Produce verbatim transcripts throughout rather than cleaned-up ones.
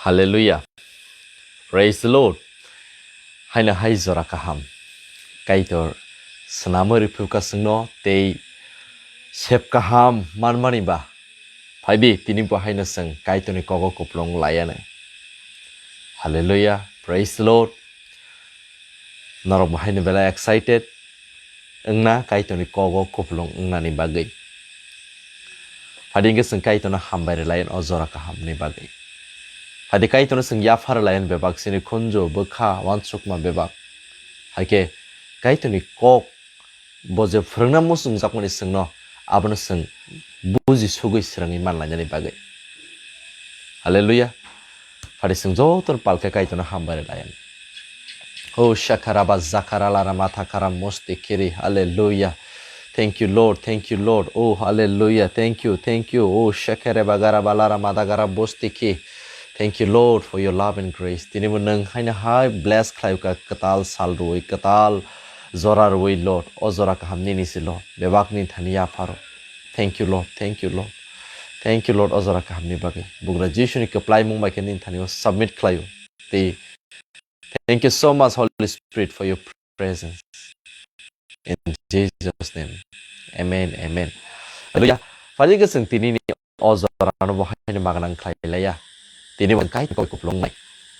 Hallelujah. Praise the Lord. Haino hai jora kaham. Kaitor swnamwi rwphuru ka chwngno tei sep kaham manmani ba. Phaidi tini bo haino chwng Kaitorni kogo kupulung laianw. Hallelujah. Praise the Lord. Norok bo haino belai excited wngna Kaitorni kogo kupulung wngnani bagwi. Phaidi hwnkhe chwng Kaitorno hambai rwlaianw o jora kahamni bagwi. Phaidi Kaitorno chwng yapha rwlaianw bebak chini khunju, bwkha, uansukma bebak. Haikhe Kaitorni kok bo je phwrwngna muchungjakmani chwngno abono chwng buji sugwi swrwngwi manlainani bagwi. Hallelujah. Phaidi chwng jotono palkhe Kaitorno hambai rwlaianw. O shakaraba zakara lara matha kara mosti kiri. Hallelujah. Thank you, Lord. Thank you, Lord. Oh, hallelujah. Thank you. Thank you. Oh, shakere bagara balara madagara bosti ki. Thank you, Lord, for your love and grace. Tini bo nwng haino hai bless khlai ka kwtal sal rwi, kwtal jora rwi, Lord. O jora kaham nini si, Lord. Bebak ni thani yapharo. Thank you, Lord. Thank you, Lord. Thank you, Lord. O jora kaham ni bagwi. Bugra Jisu ni kwplai mung bai khe nini thani o submit khlaio. Tei Thank you so much, Holy Spirit, for your presence. In Jesus' name. Amen, amen. Hallelujah. Phaidi hwnkhe chwng tini ni o jorano bo haino magwnang khlai laiya. Tini bo Kaitorni kok kupulung nai.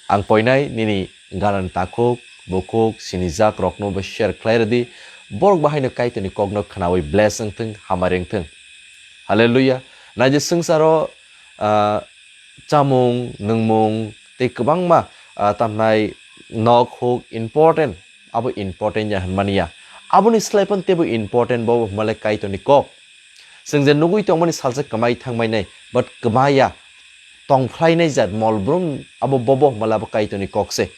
Ang koinai nini ganani takhuk, bukhuk, sinijak rokno bo share khlai rwdi. Borok bo haino Kaitorni kokno khnaui bless wngthung, hamari wngthung. Hallelujah. Naidi swngcharo, ah, chamung, nwngmung, tei kwbangma, ah, tamnai nok huk important, abo important ya hwnmani ya. Aboni slai phano teibo important bo hwnmale Kaitorni kok. Chwng je nugui tongmani salsa kwmai thangmai nai, but kwmai ya. Tongphlainai jat mol brum abo bobo hwnmale abo Kaitorni kok se.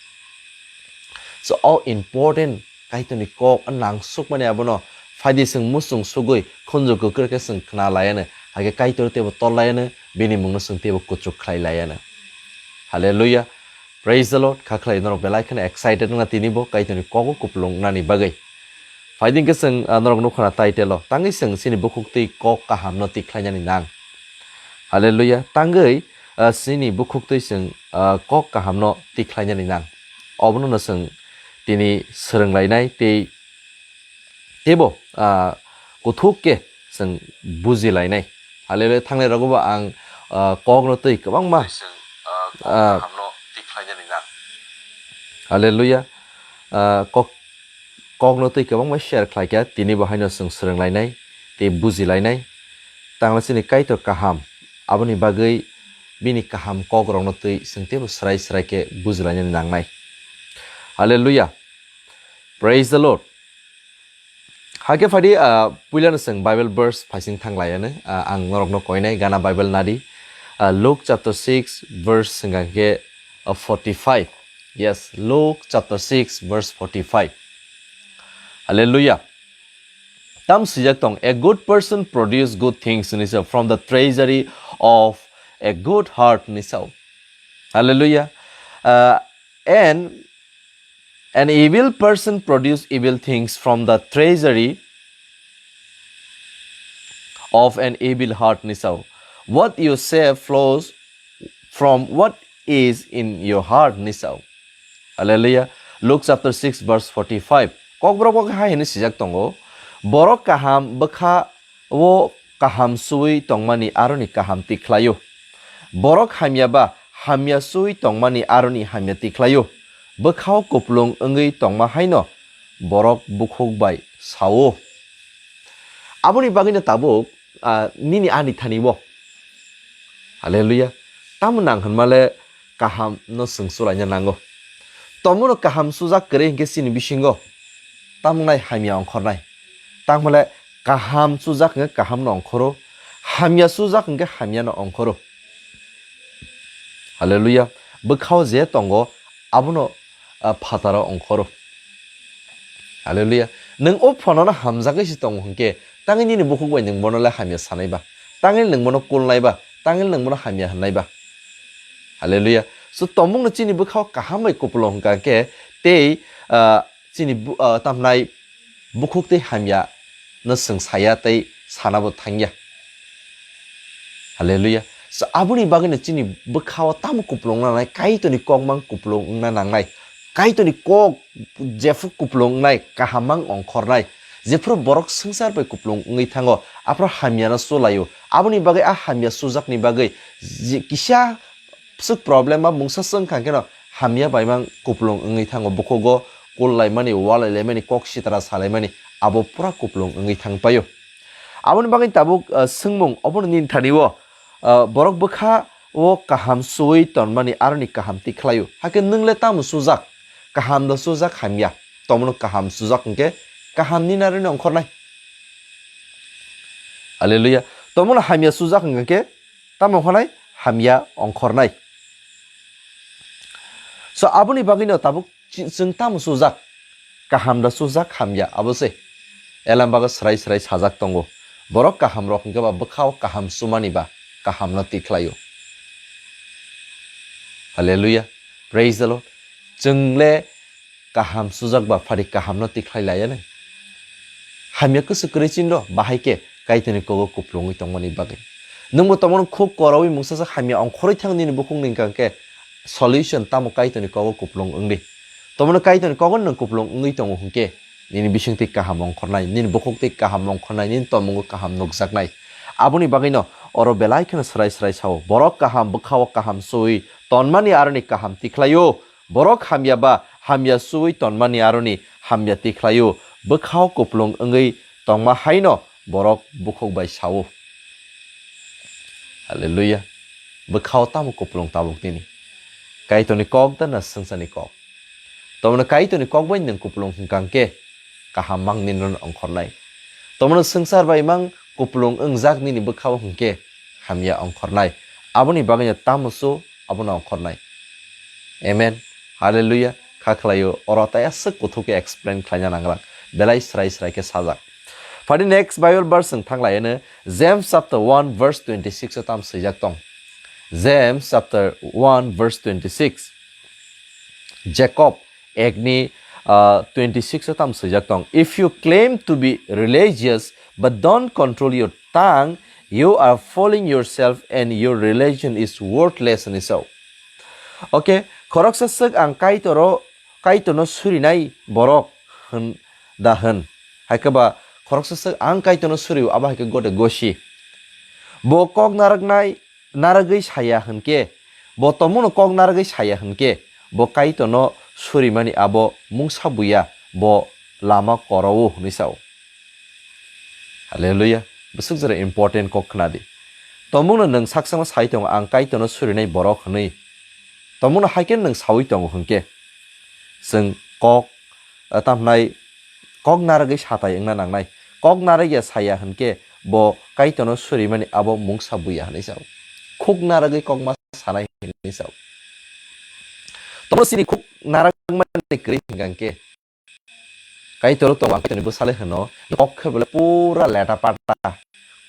So, o important Kaitorni kok, o nangsukmani abono phaidi chwng muchung sugui khunju kwkrwi khe chwng khna laianw, hakhe Kaitor teibo tor laianw, bini mungno chwng teibo kuchuk khlai laianw. Hallelujah. Praise the Lord. Kha khlai norok belai kheno excited wngna tini bo Kaitorni kogo kupulung wngnani bagwi. Phaidi hwnkhe chwng, ah, norok nukha na title o. Tangwi chwng chini bukhuktwi kok kahamno tikhlainani nang. Hallelujah. Tangwi, ah, chini bukhuktwi chwng, ah, kok kahamno tikhlainani nang. Obono no chwng tini swrwnglainai tei, teibo, ah, kuthuk khe chwng bujilainai. Hallelujah. Thangnai rogo bo ang, ah, kokno twi kwbangma, ah, Hallelujah. Ah, kok, kokno twi kwbangma share khlaikha, tini bo haino chwng swrwnglainai tei bujilainai. Tangla chini Kaitor kaham, aboni bagwi bini kaham kokrokno twi chwng teibo swrai swrai khe bujilainani nangnai. Hallelujah. Praise the Lord. Hakhe phaidi, ah, puilano chwng Bible verse phaising thanglaianw, ah, ang norokno koinai gana Bible nadi. Ah, Luke chapter six verse hwnkha khe, ah, forty-five. Yes, Luke chapter six verse forty-five. Hallelujah. Tam swijak tong, "A good person produce good things," hwnwi sa, "from the treasury of a good heart," hwnwi sa. Hallelujah. Uh, and an evil person produce evil things from the treasury of an evil heart, hwnwi sa. What you say flows from what is in your heart, hwnwi sa. Hallelujah. Luke chapter six verse forty-five. Kokborok bo hai hwnwi swijak tongo, "Borok kaham bwkha o kaham suwi tongmani aroni kaham tikhlaio. Borok hamya ba hamya suwi tongmani aroni hamya tikhlaio. Bwkhao kupulung wngwi tongma haino borok bukhuk bai sao." Aboni bagwino tabuk, ah, nini ani thani bo. Hallelujah. Tamo nang hwnmale kaham no chwng chulaina nango. Tomono kaham sujak kwrwi hinkhe chini bisingo tamnai hamya ongkhornai. Tangmale kaham sujak hinkhe kaham no ongkhoro, hamya sujak hinkhe hamya no ongkhoro. Hallelujah. Bwkhao je tongo abono, ah, phataro ongkhoro. Hallelujah. Nwng o phanono hamjagwi se tongo hinkhe, tangwi nini bukhuk bai nwng bono le hamya sanai ba, tangwi nwng bono kulnai ba, tangwi nwng bono hamya hwnnai ba. Hallelujah. So, tomungno chini bwkhao kaham bai kupulung hwnkha khe tei, ah, chini bu-, ah, tamnai bukhuk tei hamya no chwng saya tei sana bo thangya. Hallelujah. So, aboni bagwino chini bwkhao tamo kupulung nangnai, Kaitorni kok mang kupulung wngna nangnai. Kaitorni kok jephru kupulung wngnai, kaham mang ongkhornai. Jephru borok swngchar bai kupulung wngwi thango, aphuru hamyano chulaio. Aboni bagwi a hamya chujakni bagwi je kisa swk problem ba mungsa swng kha kheno hamya bai mang kupulung wngwi thango. Bukhugo kul laimani, walai laimani, kok sitra salaimani, abo pura kupulung wngwi thang paio. Aboni bagwi tabuk, ah, swngmung obono nini thani o, ah, borok bwkha o kaham suwi tonmani aroni kaham tikhlaio. Hakhe nwng le tamo sujak? Kaham da sujak hamya? Tomono kaham sujak hwnkhe kaham nini aroni ongkhornai. Hallelujah. Tomono hamya sujak hwnkhe tamo ongkhornai? Hamya ongkhornai. So, aboni bagwino tabuk chi-, chwng tamo sujak? Kaham da sujak hamya, abo se. Elam bago srai srai sajak tongo. Borok kaham rok hwnkhe ba bwkhao kaham sumani ba kahamno tikhlaio. Hallelujah. Praise the Lord. Chwng le kaham sujak ba phari kahamno tikhlai laiya nai. Hamya kwswk kwrwi chinro, bahai khe Kaitorni kogo kupulungwi tongmani bagwi. Nwngbo tomono khuk korawi mungsa sak hamya ongkhorwi thang nini bukhuk ni hwnkha khe solution tamo Kaitorni kogo kupulung wngdi. Tomono Kaitorni kogo nwng kupulung wngwi tongo hwnkhe nini bisingtwi kaham ongkhornai, nini bukhuktwi kaham ongkhornai, nini tomungo kaham nukjaknai. Aboni bagwino oro belai kheno srai srai sao, borok kaham bwkhao kaham suwi tonmani aroni kaham tikhlaio. Borok hamya ba hamya suwi tonmani aroni hamya tikhlaio, bwkhao kupulung wngwi tongma haino borok bukhuk bai sao. Hallelujah. Bwkhao tamo kupulung tabuk nini? Kaitorni kok da na swngcharni kok? Tomono Kaitorni kok bai nwng kupulung hwnkha khe kaham mang nini ongkhornai. Tomono swngchar bai mang kupulung wngjak nini bwkhao hwnkhe hamya ongkhornai. Aboni bagwino tamo su abono ongkhornai. Amen. Hallelujah. Kha khlaio, oro tai aswk kuthuk khe explain khlaina nangla. Belai srai srai khe sajak. Phadi next Bible verse wng thang lai eno, James chapter one verse twenty-six o tam swijak tong. James chapter one verse twenty-six. Jacob ekni, uh, twenty-six o tam swijak tong. If you claim to be religious but don't control your tongue, you are fooling yourself and your religion is worthless, hinwi sao. Okay, khoroksa swk ang Kaitoro, Kaitorno surinai borok hwn da hwn. Hai khe ba khoroksa swk ang Kaitorno surio, abo hai khe gode gosi. Bo kok narwknai, narwgwi saya hwn khe, bo tomono kok narwgwi saya hwn khe, bo Kaitorno surimani abo mungsa buya, bo lama koro-o hwnwi sao. Hallelujah. Bwswk jora important kok khna di. Tomungno nwng sak sakno sai tongo, "Ang Kaitorno surinai borok," hwnwi. Tomungno hai khe nwng saui tongo hwnkhe, chwng kok, eh, tamo hwnai kok narwgwi satai wngna nangnai. Kok narwgya saya hwnkhe bo Kaitorno surimani abo mungsa buya hwnwi sao. Khuk narwgwi kok ma sanai hwnwi sao. Tomungno chini khuk narwkmani kwrwi hwnkha hwnkhe, Kaitor tong ang Kaitorni bwsale hwno, kok khe bole pura leta pata,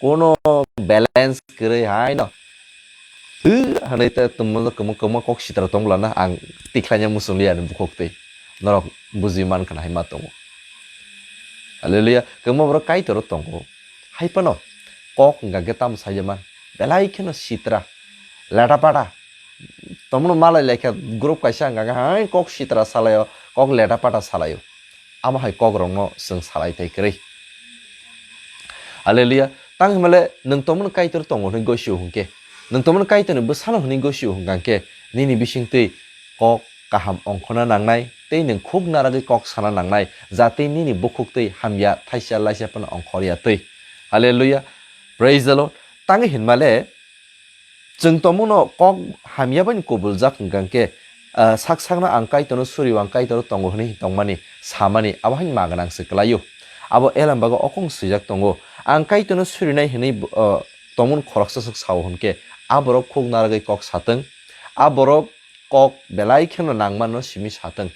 kono balance kwrwi haino. Hw, hanai ta tongmo kwma, kwma kok sitra tong lana ang tikhlaina muchung liya ni bukhuk twi. Norok buji man khna hai ma tongo. Hallelujah. Kwma borok Kaitor tongo. Hai phano kok hwnkha khe tamo saija man. Belai kheno sitra. Leta pata. Tomono malai laikha group kaisa hwnkha khe hai kok sitra salaio, kok leta pata salaio. Amo hai kok rokno chwng salai tai kwrwi. Hallelujah. Tang himale nwng tomono Kaitor tongo hwnwi gosio hwnkhe. Nwng tomono Kaitorni bwsano hwnwi gosio hwnkha khe nini bisingtwi kok kaham ongkhorna nangnai tei nwng khuk naragwi kok sana nangnai, jatwi nini bukhuktwi hamya thaisa laisa phano ongkhorya twi. Hallelujah. Praise the Lord. Tangwi hinmale, chwng tomono kok hamya bai kubuljak hwnkha khe, ah, sak sakno ang Kaitorno surio, ang Kaitor tongo hwnwi tongmani samani abo hai ma gwnang se kwlaio. Abo Elam bago okong swijak tongo. Ang Kaitorno surinai hwnwi, ah, tomon khoroksa swk sao hwnkhe, a borok khuk naragwi kok satwng, a borok kok belai kheno nangmano simi satwng.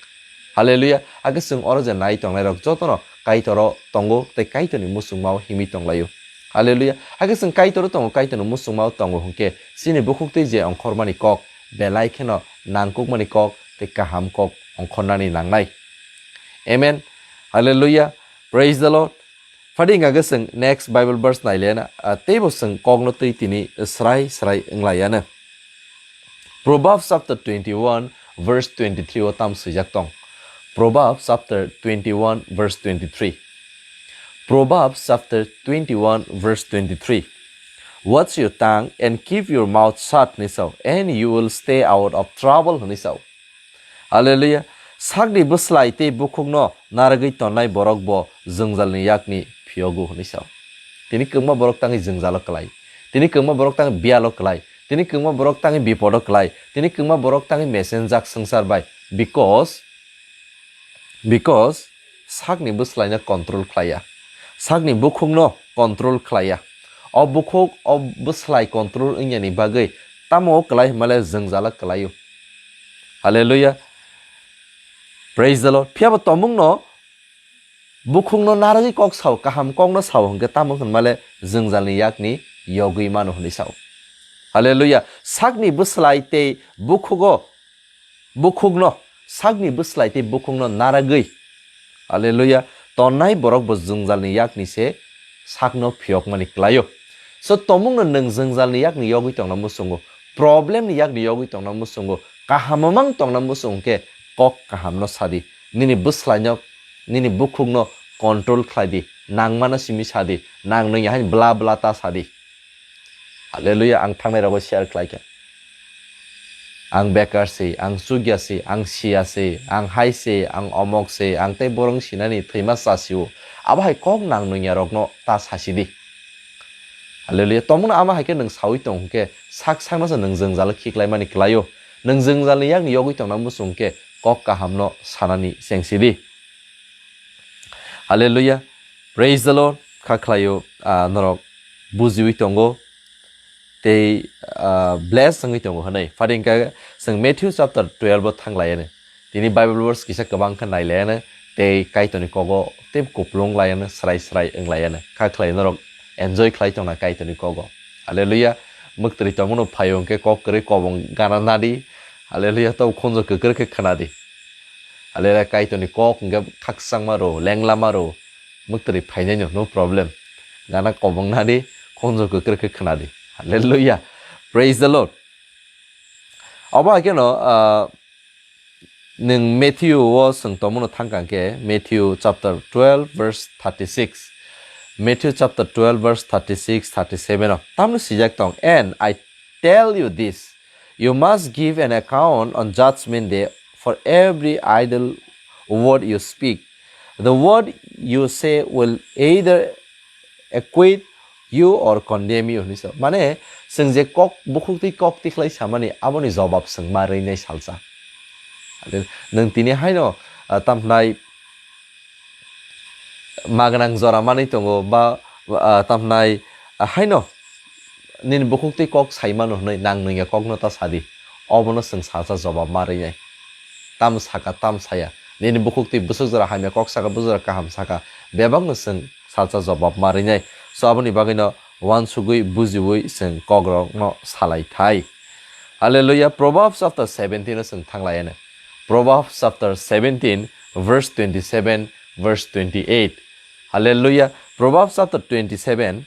Hallelujah. Hakhe chwng oro je nai tongnairok jotono Kaitoro tongo tei Kaitorni muchungmao himwi tonglaio. Hallelujah. Hakhe chwng Kaitoro tongo, Kaitorni muchungmao tongo hwnkhe chini bukhuktwi je ongkhormani kok, belai kheno nangkukmani kok tei kaham kok ongkhornani nangnai. Amen. Hallelujah. Praise the Lord. Phadi hingkha khe chwng next Bible verse nailena, ah, teibo chwng kokno twi tini srai srai wnglaiyana. Proverbs chapter twenty-one verse twenty-three o tam swijak tong. Proverbs chapter twenty-one verse twenty-three. Proverbs chapter twenty-one verse twenty-three. "Watch your tongue and keep your mouth shut," hinwi sao, "and you will stay out of trouble," hinwi sao. Hallelujah. Sakni bwslai tei bukhukno narwgwi tonnai borok bo jwngjalni yakni phiyogo hinwi sao. Tini kwbangma borok tangwi jwngjalo kwlai. Tini kwbangma borok tangwi biyalo kwlai. Tini kwbangma borok tangwi bipodo kwlai. Tini kwbangma borok tangwi mesenjak swngchar bai. Because, because sakni bwslaino control khlaiya. Sakni bukhukno control khlaiya. O bukhuk, o bwslai control wngyani bagwi tamo kwlai hwnmale jwngjalo kwlaio. Hallelujah. Praise the Lord. Phiyaba tomungno bukhukno narwgwi kok sao, kaham kokno sao hwnkhe tamo hwnmale jwngjalni yakni yogwi mano hwnwi sao. Hallelujah. Sakni bwslai tei bukhugo, bukhukno, sakni bwslai tei bukhukno narwgwi. Hallelujah. Tonnai borok bo jwngjalni yakni se sakno phiyokmani kwlaio. So tomungno nwng jwngjalni yakni yogwi tongna muchungo, problemni yakni yogwi tongna muchungo, kaham mang tongna muchungo khe kok kahamno sadi. Nini bwslaino, nini bukhukno control khlai di, nangmano simi sadi, nang nungya hain bla bla ta sadi. Hallelujah, ang thangnai rogo share khlai kha. Ang bekar se, ang chukya se, ang siya se, ang hai se, ang omok se, ang tei borong sinani thwima cha sio. Abo hai kok nang nungya rokno ta sasi di. Hallelujah. Tomungno ama hai khe nwng sawi tong hwnkhe sak sakno se nwng jwngjalo khiklaimani kwlaio. Nwng jwngjalni yakni yogwi tongna muchung khe kok kahamno sanani chengsi di. Hallelujah. Praise the Lord. Kha khlaio, ah, norok bujiwi tongo. Tei, ah, bless wngwi tongo hwnwi. Phadi hwnkhe chwng Matthew chapter twelve o thanglaiyani. Tini Bible verse kisa kwbang khe nailaiyano tei Kaitorni kogo tei kupulung laiyano, srai srai wnglaiyano. Kha khlai norok enjoy khlai tongna Kaitorni kogo. Hallelujah. Mwktwrwi tongmano phaio hwnkhe kok kwrwi kobong gana nadi. Hallelujah. Tei khunju kwkrwi khe khwnadi. Hallelujah. Kaitorni kok hwnkhe khakchangma rw, lenglama rw. Mwktwrwi phainaino, no problem. Gana kobong nadi, khunju kwkrwi khe khwnadi. Hallelujah. Praise the Lord. Obo hai kheno, ah, nwng Matthew o chwng tongmano thangkha hwnkhe, Matthew chapter twelve verse thirty-six. Matthew chapter twelve verse thirty-six, thirty-seven o tamno swijak tong, "And I tell you this, you must give an account on judgment day for every idle word you speak. The word you say will either acquit you or condemn you," hinwi sa. Mane, chwng je kok, bukhuk twi kok tikhlai samani, aboni jobab chwng ma rwinai salsa. Ade, nwng tini haino, ah, tamhnai magwnang jora manwi tongo, ba, ah, tamhnai, ah, haino nini bukhuk twi kok sai mano hwnwi nang nungya kokno ta sadi. Obono chwng salsa jobab ma rwinai. Tam saka, tam saya. Nini bukhuk twi bwswk jora hamya kok saka, bwswk jora kaham saka. Bebakno chwng salsa jobab ma rwinai. So, aboni bagwino uansugwi, bujiwi chwng kokrokno salai thai. Hallelujah. Proverbs chapter seventeen o chwng thanglaiyano. Proverbs chapter seventeen, verse twenty-seven, verse twenty-eight. Hallelujah. Proverbs chapter twenty-seven,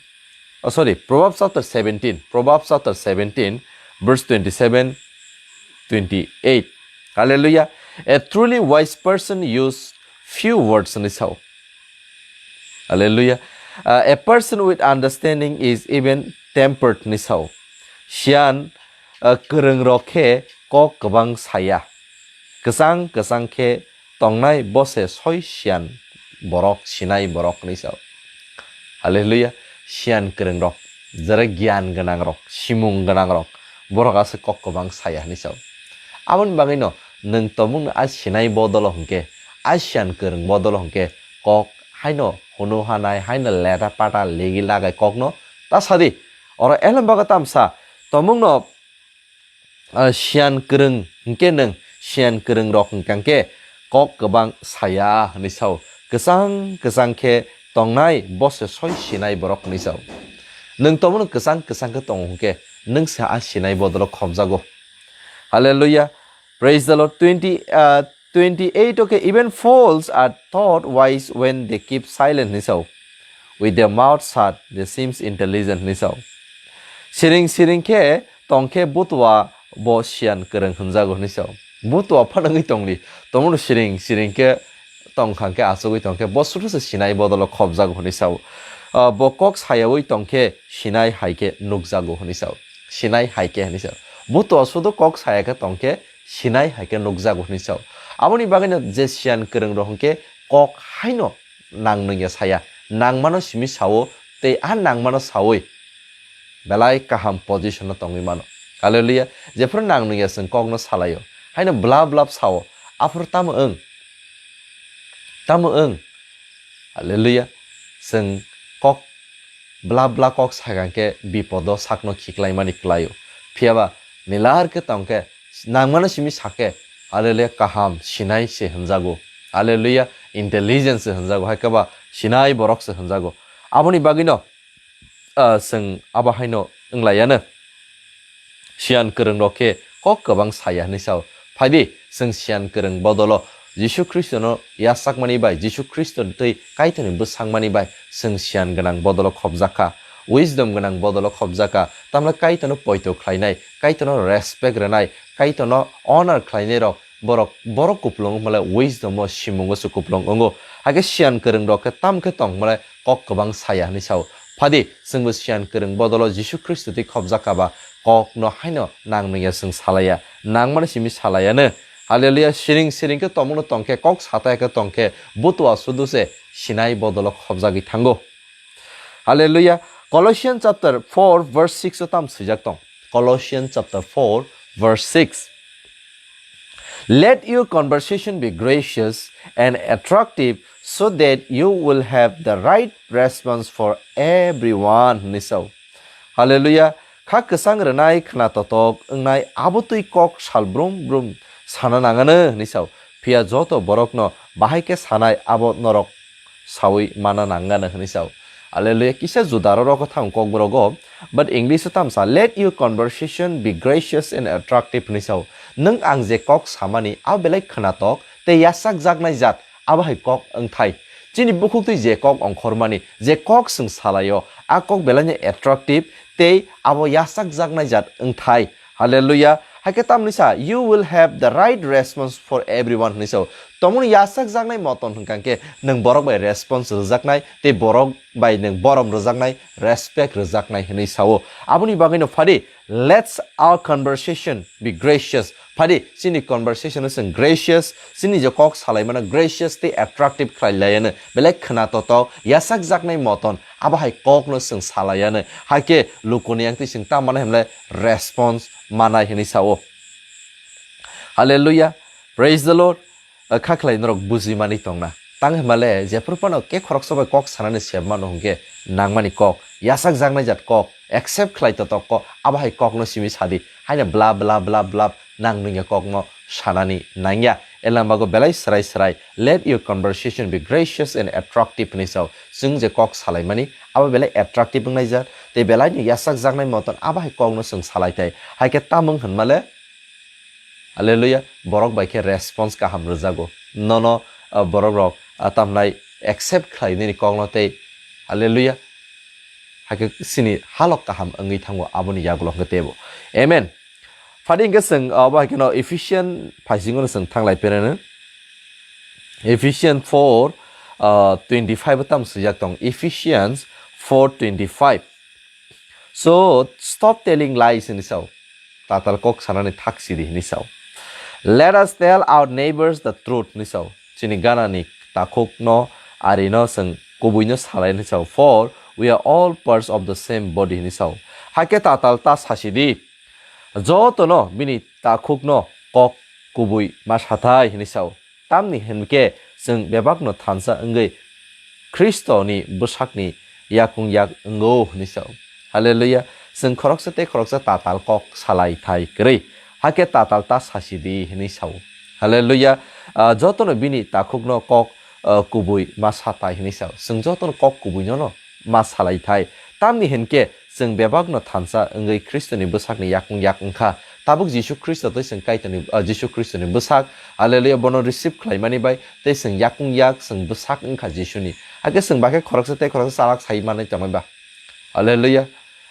oh, sorry, Proverbs chapter seventeen, Proverbs chapter seventeen, verse twenty-seven, twenty-eight. Hallelujah. A truly wise person use few words, hinwi sao. Hallelujah. Uh, a person with understanding is even tempered, hinwi sao. Siyan, uh, kwrwng rok khe kok kwbang saya. Kwchang kwchang khe tongnai bo se soi siyan borok, sinai borok hinwi sao. Hallelujah. Siyan kwrwng rok, jera giyan gwnang rok, simung gwnang rok, borok aswk kok kwbang saya hinwi sao. Aboni bagwino nwng tongmungno a sinai bodolo hwnkhe, a siyan kwrwng bodolo hwnkhe kok haino hunu hanai, haino leta pata ligi lagai kokno ta sadi. Oro elem bago tamsa tongmungno ah, siyan kwrwng hwnkhe nwng siyan kwrwng rok hwnkha khe kok kwbang saya hinwi sao. Kwchang kwchang khe tongnai bo se soi sinai borok hinwi sao. Nwng tongmano kwchang kwchang khe tongo hwnkhe nwng se a sinai bodolo khopjago. Hallelujah. Praise the Lord. Twenty, ah, twenty-eight o khe, "Even fools are thought wise when they keep silent," hinwi sao. with their mouth shut, they seems intelligent, hinwi sao. Siring siring khe tong khe butua bo siyan kwrwng hwnjago, hinwi sao. Butua phano wngwi tongli, tongmano siring siring khe tongkha khe achugwi tong khe bo suru se sinai bodolo khobjago, hinwi sao. Ah, bo kok sayaui tong khe sinai hai khe nukjago, hinwi sao. Sinai hai khe, hinwi sao. Butua sudu kok saya khe tong khe sinai hai khe nukjago, hinwi sao. Aboni bagwino je siyan kwrwng rok hwnkhe kok haino nang nungya saya, nangmano simi sao, tei a nangmano saui belai kaham position o tongwi mano. Hallelujah. Jephru nang nungya chwng kokno salaio, haino blab blab sao, aphuru tamo wng? Tamo wng? Hallelujah. Chwng kok bla bla kok sakha khe bipodo sakno khiklaimani klaio. Phiyaba nilar khe tong khe nangmano simi sakhe, hallelujah, kaham sinai se hwnjago. Hallelujah, intelligence se hwnjago. Hai khe ba sinai borok se hwnjago. Aboni bagwino, ah, chwng abo haino wnglaiyano. Siyan kwrwng rok khe kok kwbang saya hinwi sao. Phaidi, chwng siyan kwrwng bodolo Jisu Khristono yachakmani bai, Jisu Khristo tei Kaitorni bwsangmani bai chwng siyan gwnang bodolo khobjakha, wisdom gwnang bodolo khobjakha. Tamle Kaitorno poito khlainai, Kaitorno respect rwnai, Kaitorno honor khlainai rok borok, borok kupulung wngmale wisdom o simungo se kupulung wngo. Hakhe siyan kwrwng rok khe tam khe tong hwnmale kok kwbang saya hinwi sao. Phadi, chwngbo siyan kwrwng bodolo Jisu Khristo twi khobjakha ba kokno haino nang nungya chwng salaiya, nangmani simi salaiya no. Hallelujah, siring siring khe tongmano tong khe, kok sataya khe tong khe, butua sudu se sinai bodolo khobjagwi thango. Hallelujah. Colossians chapter four verse six o tam swijak tong. Colossians chapter four verse six. Let your conversation be gracious and attractive so that you will have the right response for everyone, hinwi sao. Hallelujah. Kha kwchang rwnai khna totok wngnai abo twi kok sal brum brum sana nangano, hinwi sao. Phiya joto borokno bahai khe sanai abo norok saui mana nangano, hinwi sao. Hallelujah. Kisa Juda rok thang kokborok o, but English o tamsa, "Let your conversation be gracious and attractive," hinwi sao. Nwng ang je kok samani, abo belai khnatok tei yachakjaknai jat, abo hai kok wngthai. Chini bukhuk twi je kok ongkhormani, je kok chwng salaio, a kok belaino attractive tei abo yachakjaknai jat wngthai. Hallelujah. Hai khe tamni sa, "You will have the right response for everyone," hinwi sao. Tomoni yachakjaknai moton hwnkha khe nwng borok bai response rwjaknai tei borok bai nwng borom rwjaknai, respect rwjaknai hinwi sao. Aboni bagwino phadi, "Let's our conversation be gracious." Phadi, chini conversation no chwng gracious, chini je kok salaimano gracious tei attractive khlai laiano, belai khna totok, yachakjaknai moton, abo hai kokno chwng salaiano. Hai khe lukuni yang twi chwng ta manai hwnle response manai hinwi sao. Hallelujah. Praise the Lord. Kha khlai norok bujimani tongna. Tang hwnmale jephru phano khe khoroksa bai kok sanani sep mano hwnkhe nangmani kok, yachakjaknai jat kok, accept khlai totok kok, abo hai kokno simi sadi. Haino bla bla bla bla nang nungya kokno sanani nangya. Elamago belai srai srai, "Let your conversation be gracious and attractive," hinwi sao. Chwng je kok salaimani, abo belai attractive wngnai jat, tei belaino yachakjaknai moton abo hai kokno chwng salai thai. Hai khe tamung hwnmale, hallelujah, borok bai khe response kaham rwjago. Nono, ah, borok rok, ah, tamnai accept khlai nini kokno tei, hallelujah, hai khe chini halok kaham wngwi thango aboni yagulo hwnkhe teibo. Amen. Phadi hwnkhe chwng, ah, abo hai kheno Ephesian phaisingo no chwng thanglai pereno. Ephesians four, ah, twenty-five o tamo swijak tong. Ephesians four twenty-five. So, stop telling lies hinwi sao. Tatal kok sanani thak sidi hinwi sao. Let us tell our neighbors the truth hinwi sao. Chini ganani takhukno arino chwng kubuino salai hinwi sao. For we are all parts of the same body hinwi sao. Hakhe tatal ta sasidi. Jotono bini takhukno kok kubui ma sathai hinwi sao. Tamni hwn khe chwng bebakno thansa wngwi Khristoni bwsakni yakung yak wngo hwnwi sao. Hallelujah. Chwng khoroksa tei khoroksa tatal kok salai thai kwrwi. Hakhe tatal ta sasidi hwnwi sao. Hallelujah. Ah, jotono bini takhukno kok, ah, kubui ma sathai hwnwi sao. Chwng jotono kok kubuinono ma salai thai. Tamni hwn khe chwng bebakno thansa wngwi Khristoni bwsakni yakung yak wngkha. Tabuk Jisu Khristo tei chwng Kaitorni, ah, Jisu Khristoni bwsak, hallelujah, bono receive khlaimani bai tei chwng yakung yak chwng bwsak wngkha Jisuni. Hakhe chwng bakhe khoroksa tei khoroksa chalak sai manwi tongwi ba. Hallelujah.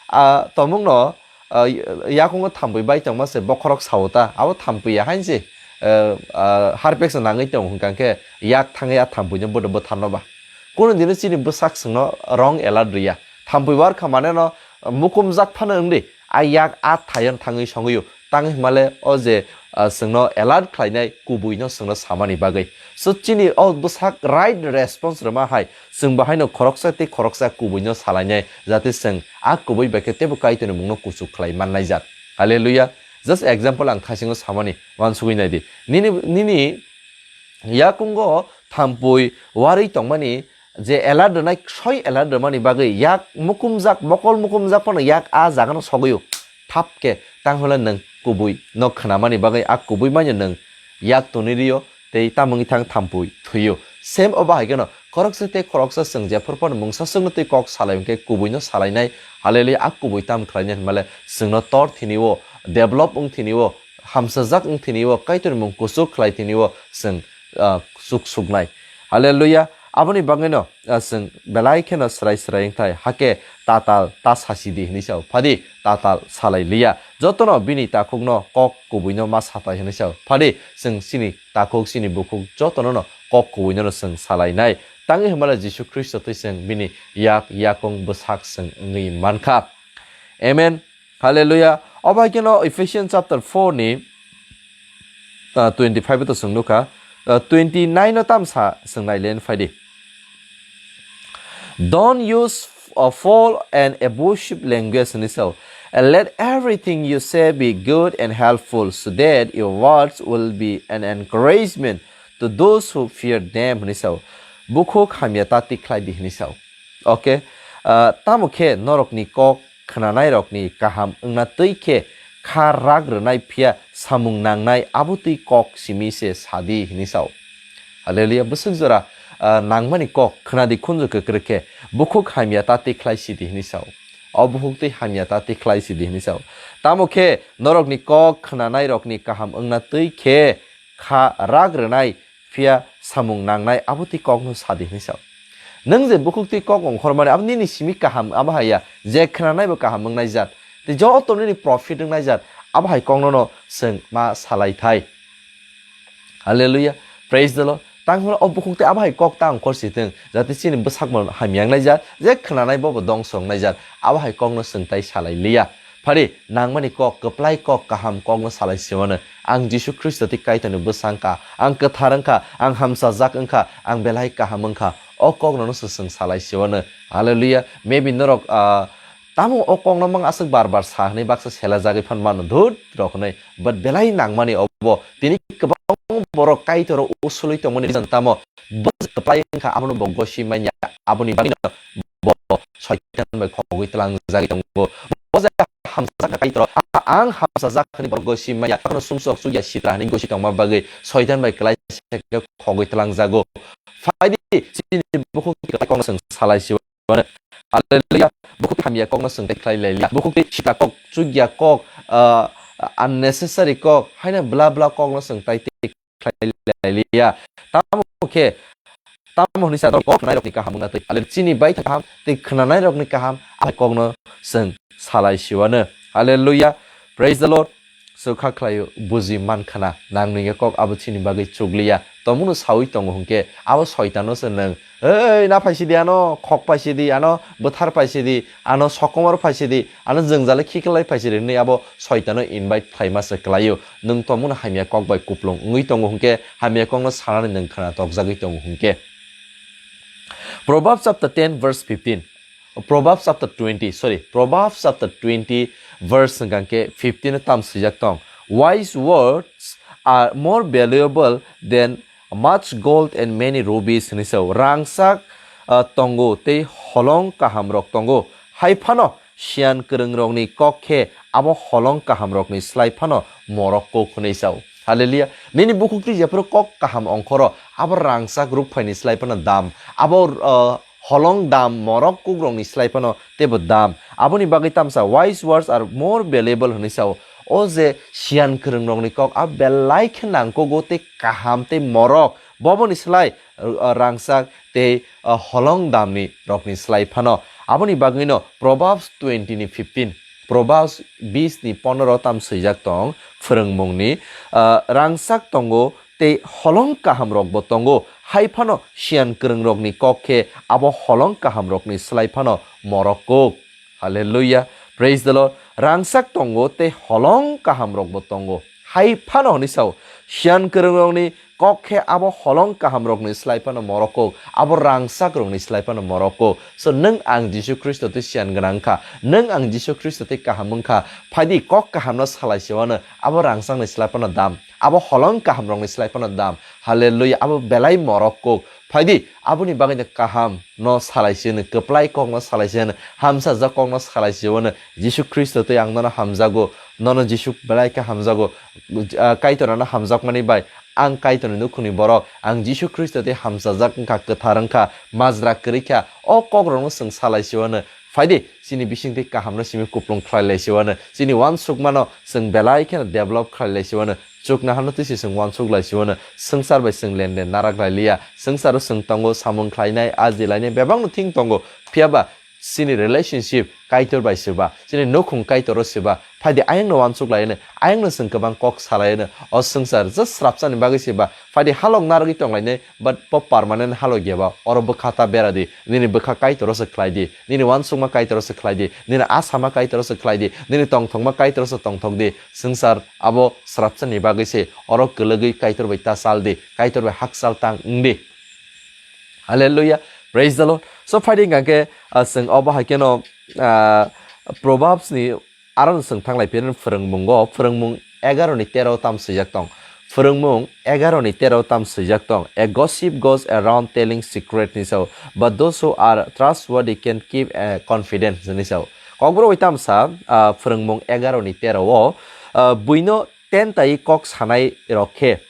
A, tongmungno, a, yakungo thampui bai tongma se bokhorok sao ta, abo thampui ya hain se, a, a, harpek se nangwi tongo hwnkha khe yak thangwi a thampuino bodo bwtharno ba. Kunu dino chini bwsak chwngno wrong alert rwya. Thampui war kha mane no, a, mukumjak phano wngdi, a yak a thayon thangwi songwi o. Tang himale o je, ah, chwngno alert khlainai kubuino chwngno samani bagwi. So chini o bwsak right response rwma hai chwng bahaino khoroksa tei khoroksa kubuino salainai jate chwng a kubui bai khe teibo Kaitorni mungno kuchuk khlai mannaijak. Hallelujah. Just example ang thaisingo samani uansugwi naidi. Nini, nini yakungo thampui warwi tongmani je alert rwnai soi alert rwmani bagwi yak mukumjak mokol mukumjak phano yak a jagano sogwi o. Thap khe tang hwnle nwng kubui no khnamani bagwi a kubui manya nwng yak toni rio tei tamungwi thang thampui thwio. Same o bahai kheno khoroksa tei khoroksa chwng jephru phano mungsa chwngno tei kok salai hwnkhe kubui no salainai. Hallelujah, a kubui tam khlainai hwnmale chwngno tor thini o, develop wng thini o, hamsajak wng thini o, Kaitorni mung kuchuk khlai thini o chwng, ah, chuk suknai. Hallelujah. Aboni bagwino, ah, chwng belai kheno srai srai wngthai, hake tatal ta sasi di hwnwi sao. Phadi tatal salai liya. Jotono bini takhukno kok kubuino ma satai hwnwi sao. Phadi chwng chini takhuk chini bukhuk jotono no kok kubuino no chwng salainai. Tangwi hwnmale Jisu Khristo twi chwng bini yak yakung bwsak chwng wngwi mankha. Amen. Hallelujah. Obo hai kheno Ephesians chapter four ni, ah, twenty-five to chwng nukha. Ah, twenty-nine no tamsa chwng nai len phaidi. Don't use a foul and abusive language hwnwi sao. And let everything you say be good and helpful, so that your words will be an encouragement to those who fear them hwnwi sao. Bukhuk hamya ta tikhlai di hwnwi sao. Okay, ah, tamo khe norokni kok khnanairokni kaham wngna twi khe kha rak rwnai phiya samung nangnai abo twi kok simi se sadi hwnwi sao. Hallelujah, bwswk jora, ah, nangmani kok khnadi khunju kwkrwk khe bukhuk hamya ta tikhlai sidi hwnwi sao. O bukhuk twi hamya ta tikhlai sidi hwnwi sao. Tamo khe norokni kok khnanairokni kaham wngna twi khe kha rak rwnai phiya samung nangnai abo twi kokno sadi hwnwi sao. Nwng je bukhuk twi kok ongkhormani abo nini simi kaham abo hai ya, je khnanaibo kaham wngnai jat, tei joto nini profit wngnai jat, abo hai kokno no chwng ma salai thai. Hallelujah. Praise the Lord. Tang hwnba o bukhuk tei abo hai kok ta ongkhor si thung, jate chini bwsakbo hamya wngnai jat, je khnanai bobo dongso wngnai jat, abo hai kokno chwng tai salai liya. Phari, nangmani kok, kwplai kok, kaham kokno salai siwano. Ang Jisu Khristo tei Kaitorni bwsa wngkha, ang kwthar wngkha, ang hamsajak wngkha, ang belai kaham wngkha. O kokno no se chwng salai siwano. Hallelujah. Maybe norok, ah, tamo o kokno mang aswk bar bar sa hwnwi baksa selajagwi phan mano, "Dhut," rok hwnwi. But belai nangmani obo. Tini kwbang borok Kaitor o usulwi tongmani reason tamo? Bo kwplai wngkha, abono bo gosi manya. Aboni bagwino bo Soitan bai khogwi tlangjagwi tongo. Bo je hamsajak Kaitor, a-, ang hamsajak hwnwi borok gosi manya. Abono sumsok chukya sitra hwnwi gosi tongma bagwi Soitan bai kwlai se khe khogwi tlangjago. Phaidi chini bukhuk twi kwlai kokno chwng salai siwano. Hallelujah. Bukhuk twi hamya kokno chwng tai khlai lai liya. Bukhuk twi sitra kok, chukya kok, ah, unnecessary kok, haino bla bla kokno chwng tai twi khlai lai liya. Tamo khe, tamo hwnwi sa kok khwnairokni kaham wngna twi. Ale chini baithang kaham tei khwnanairokni kaham, a kokno chwng salai siwano. Hallelujah. Praise the Lord. Swkha khlaio, buji man khna, nang nungya kok abo chini bagwi chukliya. Tomungno sawi tongo hwnkhe, abo Soitano se nwng, "Ei, na phaisidi ano, khok phaisidi ano, bwthar phaisidi ano, sokomor phaisidi ano, jwngjal khiklai phaisidi," hwnwi abo Soitano invite khlaima se klaio. Nwng tomungno hamya kok bai kuplung wngwi tongo hwnkhe, hamya kokno sanani nwng khna tokjagwi tongo hwnkhe. Proverbs chapter ten verse fifteen. Proverbs chapter twenty, sorry, Proverbs chapter twenty verse hwnkha khe fifteen o tam swijak tong. "Wise words are more valuable than much gold and many rubies," hwnwi sao. Rangchak, ah, tongo tei holong kahamrok tongo. Hai phano siyan kwrwngrokni kok khe abo holong kahamrokni slai phano morok kuk hwnwi sao. Hallelujah. Nini bukhuk twi jephru kok kaham ongkhoro, abo rangchak rukphaini slai phano dam. Abo, ah, holong dam, morok kukrokni slai phano teibo dam. Aboni bagwi tamsa, "Wise words are more valuable," hwnwi sao. O je siyan kwrwngrokni kok, a belai khe nangkugo tei kaham tei morok. Boboni slai uh, rangchak tei, uh, holong damni rokni slai phano. Aboni bagwino Proverbs twenty ni fifteen, Proverbs bis ni pondro tam swijak tong, phwrwngmungni, uh, rangchak tongo tei holong kaham rokbo tongo, hai phano siyan kwrwng rokni kok khe abo holong kaham rokni slai phano morok kuk. Hallelujah. Praise the Lord. Rangchak tongo tei holong kaham rokbo tongo. Hai phano hwnwi sao, siyan kwrwng rokni kok khe abo holong kaham rokni slai phano morok kuk, abo rangchak rokni slai phano morok kuk. So nwng ang Jisu Khristo tei siyan gwnang kha, nwng ang Jisu Khristo tei kaham wng kha, phaidi kok kaham no salai se wano, abo rangchak ni slai phano dam, abo holong kaham rokni slai phano dam. Hallelujah. Abo belai morok kuk. Phaidi, aboni bagwi no kaham no salai se hwno, kwplai kok no salai se hwno, hamsajak kok no salai se hwno. Jisu Khristo tei ang nono hamjago, nono Jisu belai khe hamjago. Ah, Kaitor ano hamjakmani bai ang Kaitorni nukhungni borok, ang Jisu Khristo tei hamsajak wngkha, kwthar wngkha, majra kwrwi kha. O kok rokno chwng salai se hwno. Phaidi, chini bisingtwi kaham no simi kuplung khlai lai se hwno. Chini uansukmano chwng belai kheno develop khlai lai se hwno. Chukna hano twi se chwng uansuk lai se hwno. Swngchar bai chwng lenden narak lai liya. Swngcharo chwng tongo, samung khlainai, aji lainai bebakno thing tongo. Phiya ba chini relationship Kaitor bai se ba, chini nukhung Kaitoro se ba. Phaidi ayang no uansuk lai hwno, ayang no chwng kwbang kok salai hwno. O swngchar just srapsani bagwi se ba. Phaidi halok narwgwi tong lainai, but bo permanent halok ya ba. Oro bwkha ta bera di. Nini bwkha Kaitoro se khlai di. Nini uansukma Kaitoro se khlai di. Nini asama Kaitoro se khlai di. Nini tongthokma Kaitoro se tongthok di. Swngchar abo srapsani bagwi se, oro kwlwgwi Kaitor bai ta chal di, Kaitor bai hakchal tang wng di. Hallelujah. Praise the Lord. So, phaidi hwnkha khe, ah, chwng obo hai kheno, ah, Proverbs ni aro no chwng thanglai phirani phwrwngmungo, phwrwngmung egaro ni tero tam swijak tong. Phwrwngmung egaro ni tero tam swijak tong. A gossip goes around telling secret ni sao, but those who are trustworthy can keep a confidence ni sao. Kokborok bai tamsa, ah, phwrwngmung egaro ni tero o, ah, buino tentai kok sanai rok khe,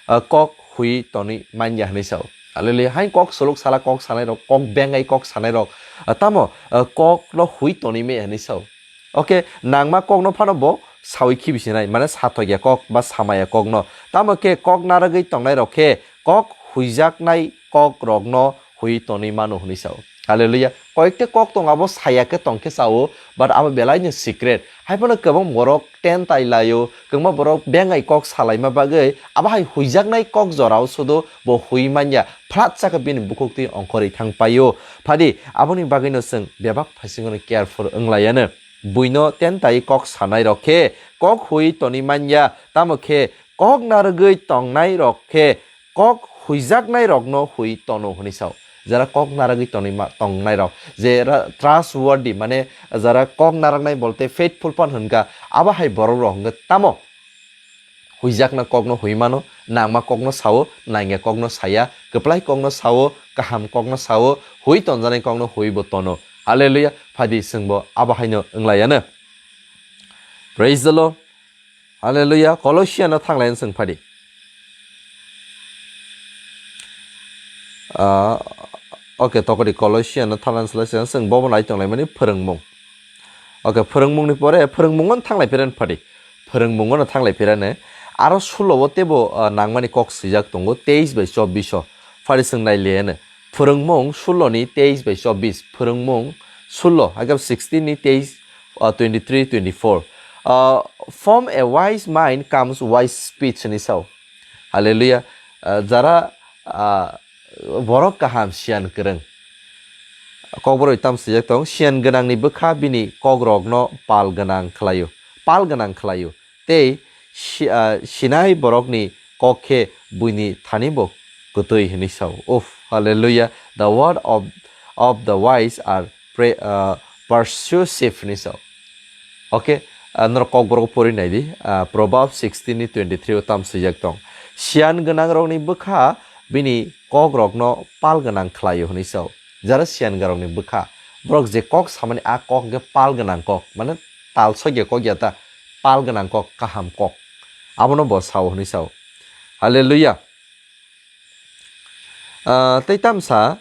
ah, kok hui tonwi manya hwnwi sao. Hallelujah. Hai kok suluk sala kok sanai rok, kok bengai kok sanai rok, ah, tamo, ah, kok no hui tonwi me hwnwi sao. Okay, nangma kok no phano bo sawi khibi sinai, mane sathokya kok ba samaya kok no. Tamo khe kok narwgwi tongnai rok khe kok huijaknai kok rok no hui tonwi mano hwnwi sao. Hallelujah. Koyekta kok tong abo saya khe tong khe sao, but abo belai no secret. Hai phano kwbang borok tentai laio, kwbangma borok bengai kok salaima bagwi abo hai huijaknai kok jorao sudu bo hui manya, phlat chakhe bini bukhuk twi ongkhorwi thang paio. Phadi aboni bagwi no chwng bebak phaisingo no careful wng laiano. Buino tentai kok sanai rok khe kok hui tonwi manya, tamo khe kok narwgwi tongnai rok khe kok huijaknai rokno hui tono hwnwi sao. Jara kok narwgwi tonwi ma-, tongnai rok, jera trustworthy, mane jara kok narwknai bolte faithful phan hwnka, abo hai borok rok hwnkhe tamo huijakna kokno hui mano, nangma kokno sao, nangya kokno saya, kwplai kokno sao, kaham kokno sao, hui tonjanai kokno hui bo tono. Hallelujah. Phadi chwngbo abo haino wng laiano. Praise the Lord. Hallelujah. Colossian no thanglai chwng phadi. Ah, okay, tokodi Colossian no thanglai chwng bobo nai tonglai mani phwrwngmung. Okay, phwrwngmungni pore phwrwngmungo thanglai phiran phadi. Phwrwngmungo thanglai phirane. Aro sulo o tebo, ah, nangmani kok swijak tongo, teis bai chobbish o. Phadi chwng nai liyane. Phwrwngmung sulo ni teis bai chobbish. Phwrwngmung sulo, hakhe sixteen ni teis, ah, twenty-three, twenty-four. Ah, from a wise mind comes wise speech ni sao. Hallelujah. Ah, jara, ah, borok kaham siyan kwrwng. Kokborok tam swijak tong, siyan gwnangni bwkha bini kokrokno pal gwnang khlaio, pal gwnang khlaio. Tei si-, ah, sinai borokni kok khe buini thani bo kwtwi hwnwi sao. Uff, hallelujah. The word of, of the wise are pre-, ah, persuasive hwnwi sao. Okay, ah, norok kokborok pori nai di, ah, Proverbs sixteen ni twenty-three o tam swijak tong. Siyan gwnang rokni bwkha bini kok rokno pal gwnang khlaio hwnwi sao. Jara siyan gwnang rokni bwkha, borok je kok samani a kok hwnkhe pal gwnang kok, mane tal sokya kok ya ta, pal gwnang kok, kaham kok. Abono bo sao hwnwi sao. Hallelujah. Ah, tei tamsa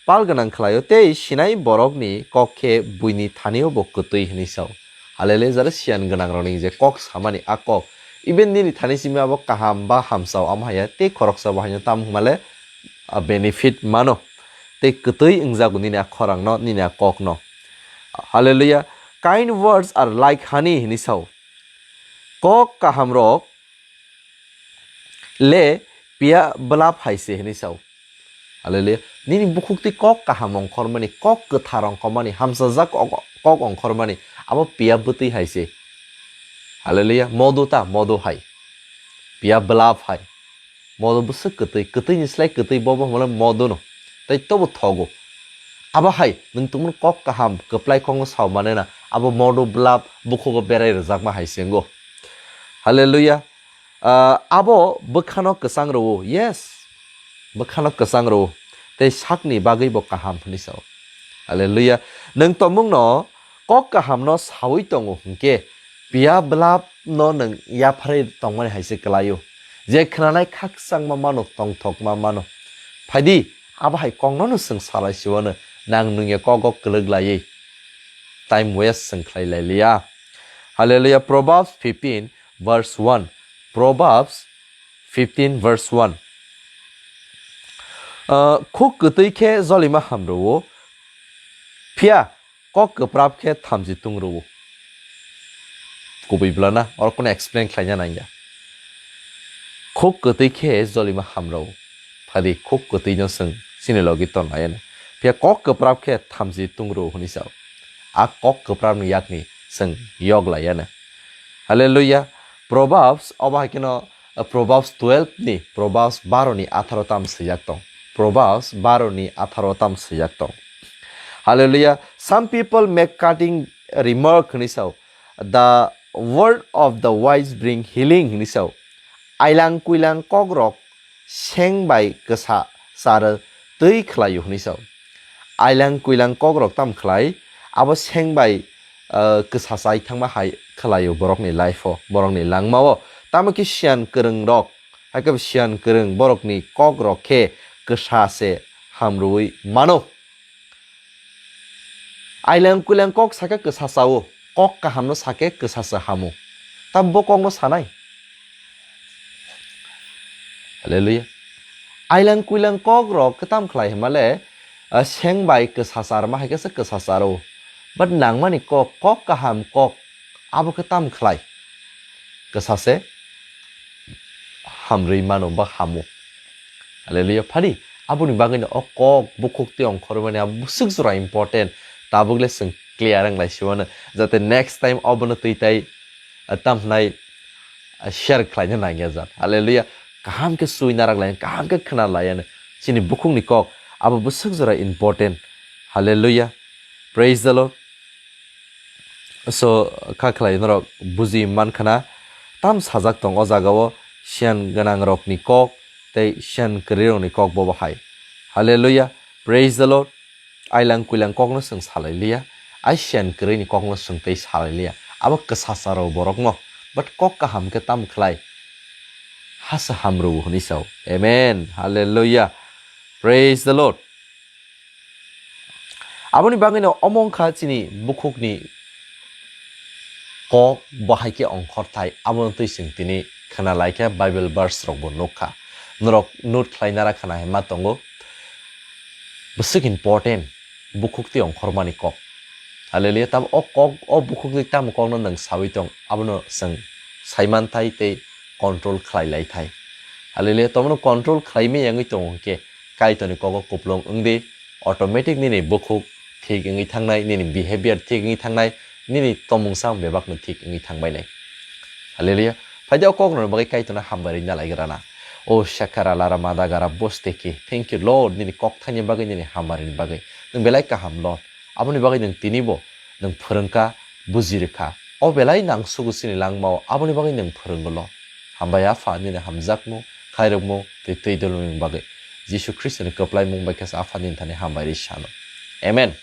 pal gwnang khlaio, tei sinai borokni kok khe buini thanio bo kwtwi hwnwi sao. Hallelujah, jara siyan gwnang rokni je kok samani a kok, even nini thani simi abo kaham ba hamsao amo haya, tei khoroksa bo haino tam hwnmale a benefit mano. Tei kwtwi wngjago nini a khorangno, nini a kokno. Hallelujah. Kind words are like honey hinwi sao. Kok kahamrok le piya bwlap hai se hinwi sao. Hallelujah. Nini bukhuk twi kok kaham ongkhormani, kok kwthar ongkhormani, hamsajak kok, kok ongkhormani, abo piya bwtwi hai se. Hallelujah. Modo ta, modo hai. Piya bwlap hai. Modo bwswk kwtwi, kwtwini slai kwtwi, bo bo hwnmale modono. Tai tobo thogo. Abo hai, nwng tongmani kok kaham, kwplai kokno sao manena, abo modo bwlap bukhugo berai rwjakma hai se wngo. Hallelujah. Ah, abo bwkhano kwchang rwo, yes, bwkhano kwchang rwo, tei sakni bagwi bo kaham hwnwi sao. Hallelujah. Nwng tongmungno kok kahamno saui tongo hwnkhe, piya bwlapno nwng yapharwi tongmani hai se kwlaio, je khwnanai khakchangma mano, tongthokma mano. Phaidi, abo hai kokno no chwng salai siwano, nang nwngya kogo kwlwk laiwi time waste chwng khlai lai liya. Hallelujah. Proverbs fifteen verse one. Proverbs fifteen verse one. Ah, khuk kwtwi khe jolima hamrwo, phiya kok kwprap khe thamchi tungrwo. Kubui bwlana oro kono explain khlaina nangya. Khuk kwtwi khe jolima hamrwo. Phadi khuk kwtwino chwng chini logi ton laiano. Phiya kok kwprap khe thamchi tungrwo hwnwi sao. A kok kwprapni yakni chwng yok laiano. Hallelujah. Proverbs, obo hai kheno, uh, Proverbs twelve ni, Proverbs baro ni atharo tam swijak tong. Proverbs baro ni atharo tam swijak tong. Hallelujah. Some people make cutting remark hwnwi sao. The word of the wise bring healing hwnwi sao. Ailang kuilang kokrok seng bai kwsa charo twi khlaio hwnwi sao. Ailang kuilang kokrok tam khlai, abo seng bai, ah, kwsa chai thangma hai khlaio borokni life-o, borokni langmao. Tamo khe siyan kwrwngrok, hai khe siyan kwrwng borokni kokrok khe kwsa se hamrwui mano. Ailang kuilang kok sakhe kwsa chao, kok kahamno sakhe kwsa se hamo. Tam bo kokno sanai. Hallelujah. Ailang kuilang kokrok khe tam khlai hwnmale, ah, seng bai kwsa charma hai khe se kwsa charo. But nangmani kok, kok kaham kok, abo khe tam khlai. Kwsa se hamrwi mano ba hamo. Hallelujah. Phadi, aboni bagwino o kok bukhuk twi ongkhormani abo bwswk jora important. Tabuk le chwng clear wng lai siwano. Jate next time obono twi tai, ah, tam hwnai, ah, share khlaina nangya jat. Hallelujah. Kaham khe sui narak lai, kaham khe khna lai ano. Chini bukhukni kok abo bwswk jora important. Hallelujah. Praise the Lord. So, kha khlai norok buji man khana, tam sajak tong o jagao, siyan gwnang rokni kok tei siyan kwrwi rokni kok bo bahai. Hallelujah. Praise the Lord. Ailang kuilang kokno chwng salai liya. Ai siyan kwrwini kokno chwng tei salai liya. Abo kwsasa rw borokno. But kok kaham khe tam khlai. Hasa hamrw hwnwi sao. Amen. Hallelujah. Praise the Lord. Aboni bagwino omo wngkha chini bukhukni kok bahai khe ongkhorthai, abono twi chwng tini khna lai khe Bible verse rokbo nukha. Norok note khlai nara khna hima tongo. Bwswk important bukhuk twi ongkhormani kok. Hallelujah. Tamo o kok, o bukhuk twi tamo kokno nwng saui tong, abono chwng saimanthai tei control khlai lai thai. Hallelujah. Tomono control khlai maya wngwi tongo hwnkhe Kaitorni kogo kuplung wngdi, automatic nini bukhuk thik wngwi thangnai, nini behavior thik wngwi thangnai, nini tomungsa bebakno thik wngwi thangbainai. Hallelujah. Phaidi o kokrokni bagwi Kaitorno hambai rwna lai grana. O shakara lara madagara bosteki. Thank you, Lord, nini kok thani bagwi, nini hambarini bagwi. Nwng belai kaham, Lord. Aboni bagwi nwng tinibo nwng phwrwngkha, buji rwkha. O belai nangsugo chini langmao, aboni bagwi nwng phwrwngo, Lord. Hambai Apha, nini hamjakmung, khairokmung tei twi dolmung bagwi. Jisu Khristoni kwplaimung bai khe Apha nini thani hambai rwi sano. Amen.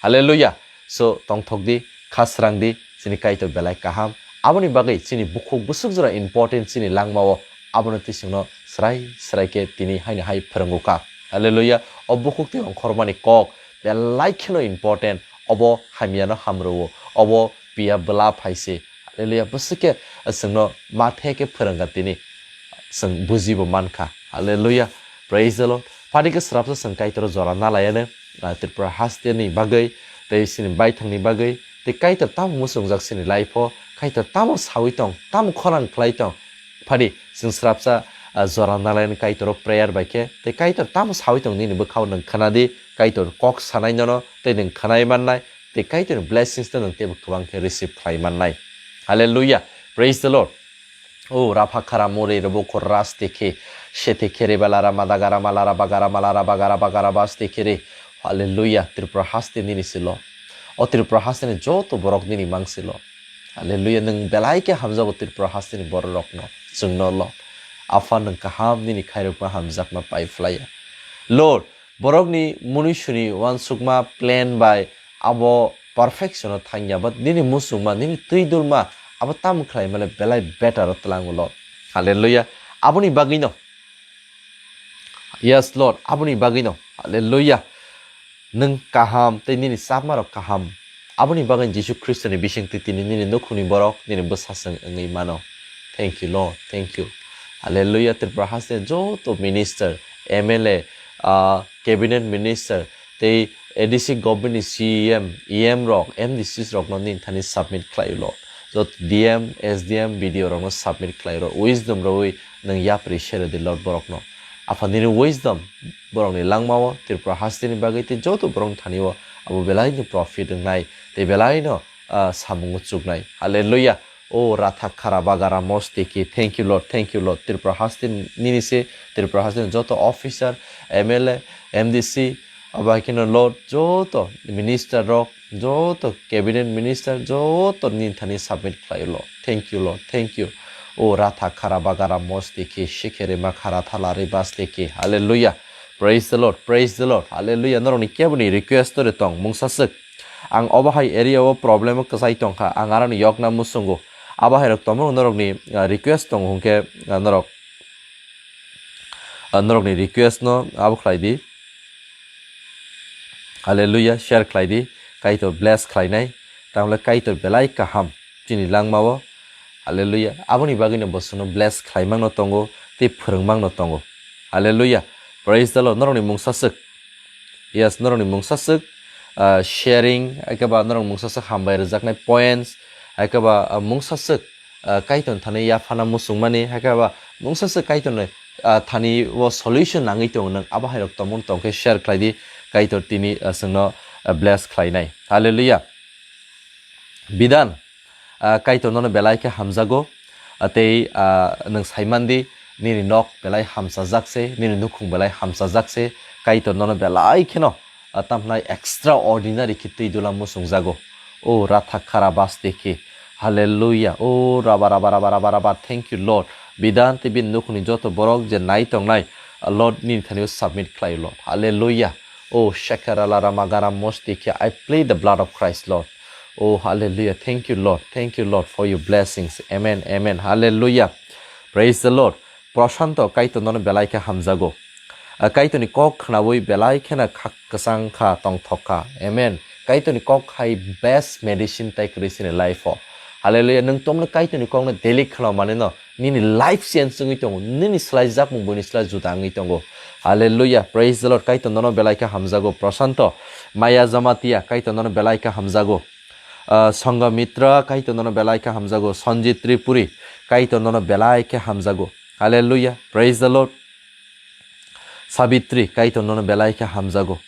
Hallelujah. So, tongthok di, kha srang di, chini Kaitor belai kaham. Aboni bagwi chini bukhuk bwswk jora important chini langmao, abono twi chwngno srai srai khe tini haino hai phwrwngo kha. Hallelujah. O bukhuk twi ongkhormani kok belai kheno important. Obo hamyano hamrwo, obo piya bwla phai se. Hallelujah. Bwswk khe chwngno mathe khe phwrwngkha tini. Chwng bujibo mankha. Hallelujah. Praise the Lord. Phadi khe srapsa chwng Kaitor jora nalaiya no, ah, Tripura haste ni bagwi, tei chini baithang ni bagwi, tei Kaitor tamo muchungjak chini life o, Kaitor tamo sawi tong, tamo khorang khlai tong. Phadi chwng srapsa, ah, jora nalaiya no Kaitor o prayer bai khe, tei Kaitor tamo sawi tong nini bwkhao nwng khna di, Kaitor kok sanai nono, tei nwng khnai mannai, tei Kaitor ni blessings no nwng teibo kwbang khe receive khlai mannai. Hallelujah. Praise the Lord. O rapha khara muri rwbo khorras tikhi, sete khere balara madagara malara bagara malara bagara bagara bas tikhere. Hallelujah, Tripura haste nini silo. O Tripura haste ni joto borok nini mang silo. Hallelujah, nwng belai khe hamjago Tripura haste ni borok rokno, chwngno lo. Apha nwng kaham nini khairokma hamjakma pai phlaiya. Lord, borokni munisuni uansukma plan bai abo perfection o thangya, but nini muchungma, nini twi dulma, abo tamo khlai male belai better o twlango, Lord. Hallelujah. Aboni bagwino, yes, Lord, aboni bagwino, hallelujah. Nwng kaham, tei nini chapma rok kaham. Aboni bagwi Jisu Khristo ni bising twi tini nini nukhungni borok, nini bwsasong wngwi mano. Thank you, Lord. Thank you. Hallelujah. Tripura haste joto minister, M L A, ah, cabinet minister, tei A D C government ni C E M, E M rok, M D Cs rokno nini thani submit khlai ulo. Joto D M, S D M, B D O rokno submit khlai ro. Wisdom rwui nwng yapri sere di, Lord, borokno. Apha nini wisdom borokni langmao Tripura hasteni bagwi tei joto borokni thani-o abo belaino profit wngnai tei belaino, ah, samung chuknai. Hallelujah. O ratha khara bagara mostiki. Thank you, Lord. Thank you, Lord. Tripura haste nini se, Tripura haste joto officer, M L A, M D C, abo hai kheno, Lord, joto minister rok, joto cabinet minister, joto nini thani submit khlai, Lord. Thank you, Lord. Thank you. O ratha khara bagara mostiki, sikhere ma khara thala ri bastiki. Hallelujah. Praise the Lord. Praise the Lord. Hallelujah. Norokni keboni request ore tong, mungsa swk. Ang obo hai area o problem o kwchai tongkha, ang aroni yokna muchungo. Abo hai rok tongmung norokni, ah, request tongo hwnkhe, ah, norok, ah, norokni request no abo khlai di. Hallelujah, share khlai di, Kaitor bless khlainai, tamle Kaitor belai kaham chini langmao. Hallelujah, aboni bagwino bo chwngno bless khlaimangno tongo, tei phwrwngmangno tongo. Hallelujah, praise the Lord, norokni mungsa swk. Yes, norokni mungsa swk, ah, sharing, hai khe ba norok mungsa swk hambai rwjaknai points, hai khe ba, ah, mungsa swk, ah, Kaitor thani yaphana muchungmani, hai khe ba mungsa swk Kaitorni, ah, thani o solution nangwi tongo nwng, abo hai rok tongmung tong khe share khlai di, Kaitor tini, ah, chwngno, ah, bless khlainai. Hallelujah. Bidan, ah, Kaitor nono belai khe hamjago, ah, tei, ah, nwng saimandi, nini nok belai hamchajak se, nini nukhung belai hamchajak se, Kaitor nono belai kheno, ah, tamhnai extraordinary khe twi dula muchungjago. O ratha khara bastiki. Hallelujah. O raba, raba, raba, raba, raba. Thank you, Lord. Bidan tei bini nukhungni joto borok je nai tongnai, ah, Lord, nini thani-o submit khlai, Lord. Hallelujah. O shakara la rama garam mostiki. I plead the blood of Christ, Lord. Oh, hallelujah. Thank you, Lord. Thank you, Lord, for your blessings. Amen, amen. Hallelujah. Praise the Lord. Prashanto, Kaitor nono belai khe hamjago. Ah, Kaitorni kok khnaui belai kheno kha kwchang kha, tongthok kha. Amen. Kaitorni kok hai best medicine tai kwrwi chini life o. Hallelujah. Nwng tomno Kaitorni kokno daily khna manino, nini life change wngwi tongo, nini slai jakmung buini slai juda wngwi tongo. Hallelujah, praise the Lord. Kaitor nono belai khe hamjago, Prashanto Maya Jamatia, Kaitor nono belai khe hamjago. Ah, Sanghamitra, Kaitor nono belai khe hamjago, Sanjit Tripuri, Kaitor nono belai khe hamjago. Hallelujah, praise the Lord. Sabitri, Kaitor nono belai khe hamjago.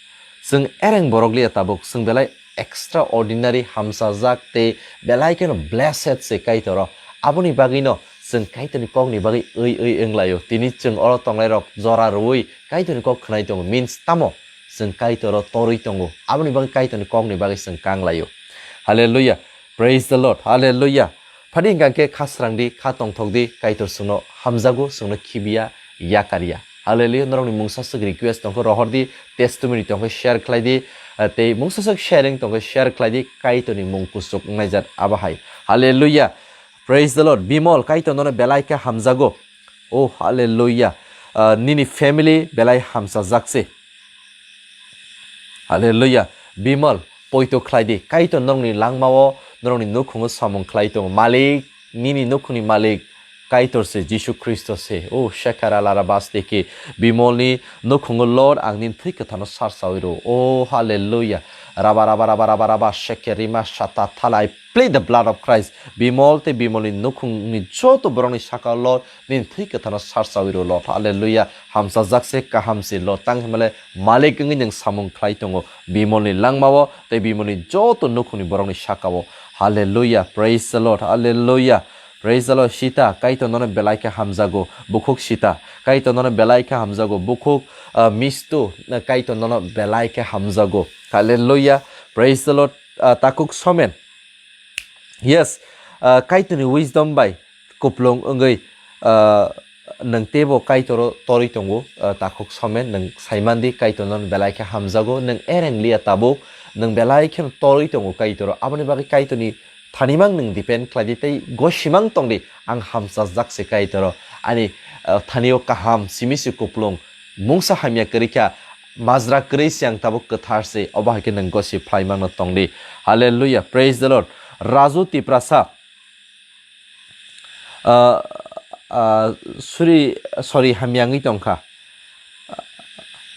Chwng ereng borok liya tabuk, chwng belai extraordinary hamsajak tei belai kheno blessed se Kaitoro. Aboni bagwino chwng Kaitorni kokni bagwi ui ui wnglaio. Tini chwng oro tongnairok jora rwui Kaitorni kok khwnai tongo. Means tamo? Chwng Kaitoro torwi tongo. Aboni bagwi Kaitorni kokni bagwi chwng kanglaio. Hallelujah. Praise the Lord. Hallelujah. Phadi hwnkha khe kha srang di, kha tongthok di, Kaitor chwngno hamjago, chwngno khibiya, yakarya. Hallelujah. Norokni mungsa swk request tongkhe rohor di, testimony tongkhe share khlai di, ah, tei mungsa swk sharing tongkhe share khlai di, Kaitorni mung kuchuk wngnai jat abo hai. Hallelujah. Praise the Lord. Bimol, Kaitor nono belai khe hamjago. Oh, hallelujah. Ah, nini family belai hamsajak se. Hallelujah. Bimal, poito khlai di. Kaitor norokni langmao, norokni nukhungo samung khlai tongo. Malik, nini nukhungni malik, Kaitor se, Jisu Khristo se. O shekara lara bastiki, bimolni nukhungo Lord ang nini thwi kwthano sarsawi rw. O hallelujah. Raba, raba, raba, raba, raba, sheke rima shata thala. I plead the blood of Christ. Bimol tei bimolni nukhungni joto borokni saka Lord, nini thwi kwthano sarsawi rw Lord. Hallelujah. Hamsajak se, kaham se Lord. Tang himale malik wngwi nwng samung khlai tongo. Bimolni langmao tei bimolni joto nukhungni borokni sakao. Hallelujah. Praise the Lord. Hallelujah. Praise the Lord. Sita, Kaitor nono belai khe hamjago. Bukhuk Sita, Kaitor nono belai khe hamjago. Bukhuk, ah, Mistu, Kaitor nono belai khe hamjago. Hallelujah. Praise the Lord. Ah, Takhuk Somen. Yes, ah, Kaitorni wisdom bai kuplung wngwi, ah, nwng teibo Kaitoro torwi tongo, ah, Takhuk Somen, nwng saimandi Kaitor nono belai khe hamjago, nwng ereng liya tabuk, nwng belai kheno torwi tongo Kaitoro. Aboni bagwi Kaitorni thanimang nwng depend khlai di tei gosimang tong di, ang hamsajak se Kaitoro. Ani, ah, thanio kaham, simi se kuplung, mungsa hamya kwrwi kha, majra kwrwi se ang tabuk kwthar se, obo hai khe nwng gosi phlai mangno tong di. Hallelujah, praise the Lord. Raju Tiprasa, ah, ah, suri, sorry, hamya wngwi tong kha.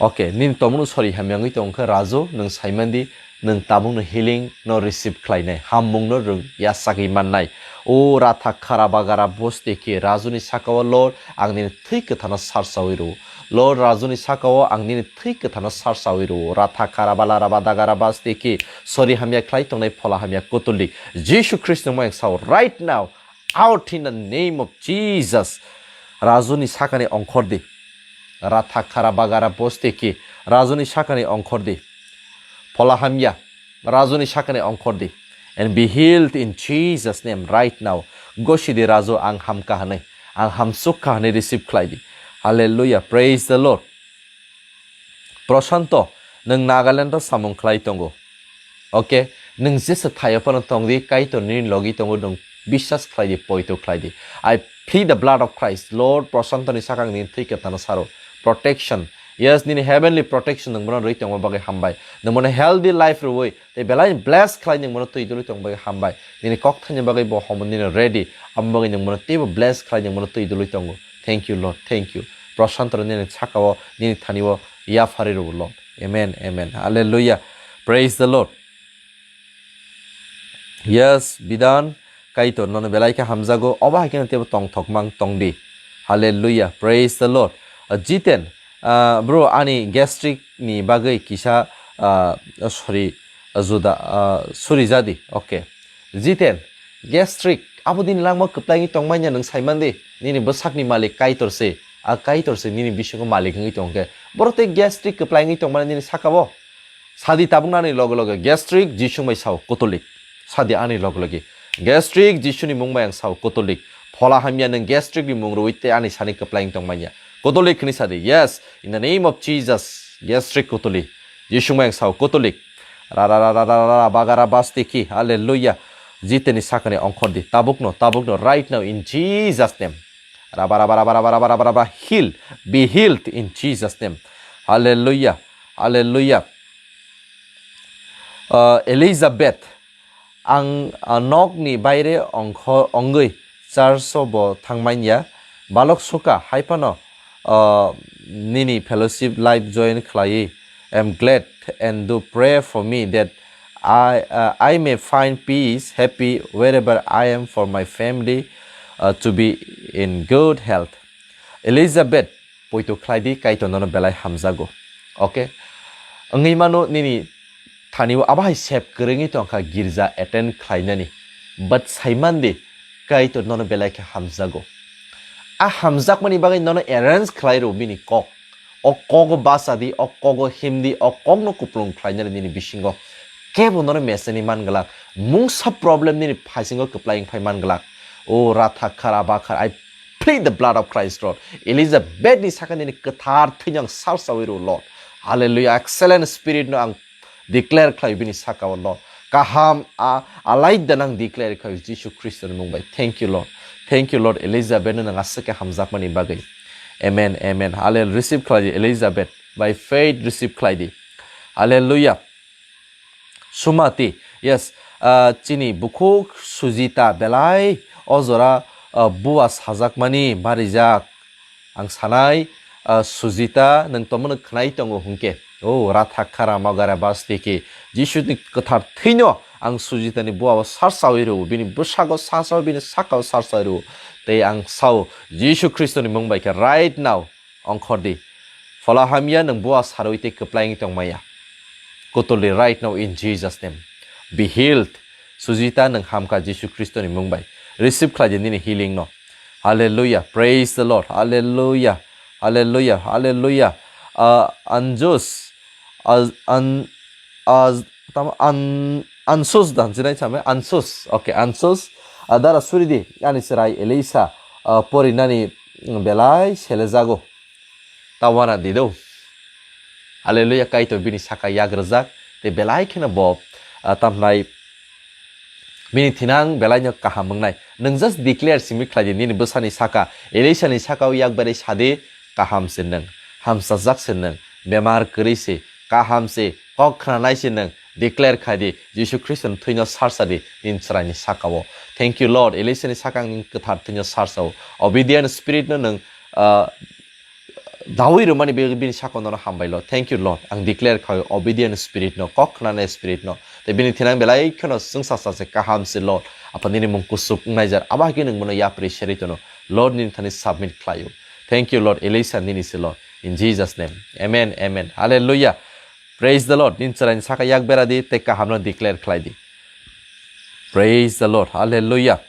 Okay, nini tomungno sorry hamya wngwi tong kha, Raju, nwng saimandi, nwng tabukno healing no receive khlainai, hammungno rwng yachagwi mannai. O ratha khara bagara bosti ki Rajuni sakao Lord, ang nini thwi kwthano sarsawi rw. Lord, Rajuni sakao ang nini thwi kwthano sarsawi rw. Ratha khara bala raba dagara basti ki sorry hamya khlai tongnai phola hamya kutuldi. Jisu Khristo mung sao right now, out in the name of Jesus. Rajuni sakani ongkhor di. Ratha khara bagara bosti ki Rajuni sakani ongkhor di. Phola hamya, Rajuni sakani ongkhor di. And be healed in Jesus name right now. Gosi di Raju, ang hamkha hwnwi, ang hamsukha hwnwi receive khlai di. Hallelujah, praise the Lord. Prashanto, nwng Nagaland o samung khlai tongo. Okay, nwng jesa thaio phano tong di, Kaitor nini logi tongo, nwng biswas khlai di, poito khlai di. I plead the blood of Christ. Lord, Prashanto ni sakang nini thwi kwthano saro. Protection. Yes, nini heavenly protection nwng bono rwi tongma bagwi hambai. Nwng bono healthy life rwi, tei belai bless khlai nwng bono twi dului tong bagwi hambai. Nini kok thaini bagwi bo homo nini ready. Amo bagwi nwng bono teibo bless khlai nwng bono twi dului tongo. Thank you, Lord. Thank you. Prashanto nini sakao, nini thani o yaphari rw, Lord. Amen, amen. Hallelujah. Praise the Lord. Yes, Bidan, Kaitor nono belai khe hamjago, obo hai kheno teibo tongthokmang tong di. Hallelujah, praise the Lord. Uh, Jiten, uh, bro, ani gastric ni bagwi kisa, uh, sorry, uh, juda, uh, suri jadi, okay. Jiten, gastric, abo dini langma kwplai wngwi tongmanya nwng saimandi, nini bwsakni malik Kaitor se, a Kaitor se nini bisingo malik wngwi tongkhe. Borok tei gastric kwplai wngwi tongmani nini sakao. Sadi tabukno ani loge loge gastric, Jisung bai sao kotolik. Sadi ani loge loge gastric, Jisuni mung bai ang sao kotolik. Phola hamya nwng gastric ni mung rwi tei ani sani kwplai wng tongmanya. Kotolik hwnwi sadi, yes, in the name of Jesus, gastric kotolik. Jisung bai ang sao kotolik. Ra ra ra ra ra ra ra bagara basti ki, hallelujah. Jiteni sakani ongkhor di, tabukno, tabukno, right now in Jesus name. Raba raba raba raba raba raba raba, heal, be healed in Jesus name. Hallelujah. Hallelujah. Uh, Elizabeth, ang, uh, nokni baire ongkho-, ongwi church-o bo thangmanya. Balok suka, hai phano, uh, nini fellowship life join khlaiwi. Am glad and do pray for me that I, uh, I may find peace, happy wherever I am for my family, uh, to be in good health. Elizabeth, poito khlai di, Kaitor nono belai hamjago. Okay? Wngwi mano nini thani o abo hai sep kwrwngwi tongkha girja attend khlainani. But saimandi, Kaitor nono belai khe hamjago. A hamjakmani bagwi nono arrange khlai rw bini kok. O kogo basa di, o kogo him di, o kokno kuplung khlainani nini bisingo. Kebo nono meseni man glak. Mungsa problem nini phaisingo kwplai wng phai man glak. O ratha khara bakhar, I plead the blood of Christ, Lord. Elizabeth ni saka nini kwthar thwinyang salsawi rw, Lord. Hallelujah. Excellent Spirit no ang declare khlai bini saka o, Lord. Kaham a alaida nang declare khlai Jisu Khristo ni mung bai. Thank you, Lord. Thank you, Lord. Elizabeth no nang aswk khe hamjakmani bagwi. Amen, amen. Hallelujah. Receive khlai di Elizabeth. By faith receive khlai di. Hallelujah. Sumati, yes, ah, chini bukhuk Sujita belai o jora, ah, bua sajakmani barijak. Ang sanai, ah, Sujita, nwng tomono khwnai tongo hwnkhe. O, ratha khara magara bastiki. Jisuni kwthar thwino ang Sujitani buao sarsawi rwo, bini bwsago sarsawi, bini sakao sarsawi rwo. Tei ang sao, Jisu Khristoni mung bai khe right now, ongkhordi. Phola hamya nwng bua sarwi tei kwplai wngwi tongmaya. Kutuldi right now in Jesus name. Be healed. Sujita nwng hamkha Jisu Khristoni mung bai. Receive khlai di nini healing no. Hallelujah. Praise the Lord. Hallelujah. Hallelujah. Hallelujah. Ah, Anjus. As-, an-, as-, tamo an-, Ansus dan sinai same? Ansus. Okay, Ansus. Ah, dara suri di. Ani serai Elisa. Ah, pori nani, mm, belai sele jago. Tawana di do. Hallelujah, Kaitor bini saka yak rwjak. Tei belai kheno bo, ah, tamnai bini thinang belai no kaham wngnai. Nwng just declare simi khlai di nini bwsani saka. Elisa ni saka o yak berai sa di, kaham se nwng. Hamsajak se nwng. Bemar kwrwi se. Kaham se. Kok khna nai se nwng. Declare khai di. Jisu Khristo ni thwi no sarsa di. Nini chwrai ni saka o. Thank you, Lord. Elisa ni saka ang nini kwthar thwi no sarsa o. Obedient spirit no nwng, ah, dawi rwmani be-, bini sakono no hambai lo. Thank you, Lord. Ang declare khai obedient spirit no, kok khnanai spirit no. Tei bini thinang belai kheno chwngsa sa se kaham se, Lord. Apa nini mung kusuk wngnai jar. Abo hai khe nwng bono yapri serwi tono. Lord nini thani submit khlai o. Thank you, Lord. Elisa nini se, Lord. In Jesus name. Amen, amen. Hallelujah. Praise the Lord. Nini chwrai ni saka yak bera di tei kaham no declare khlai di. Praise the Lord. Hallelujah.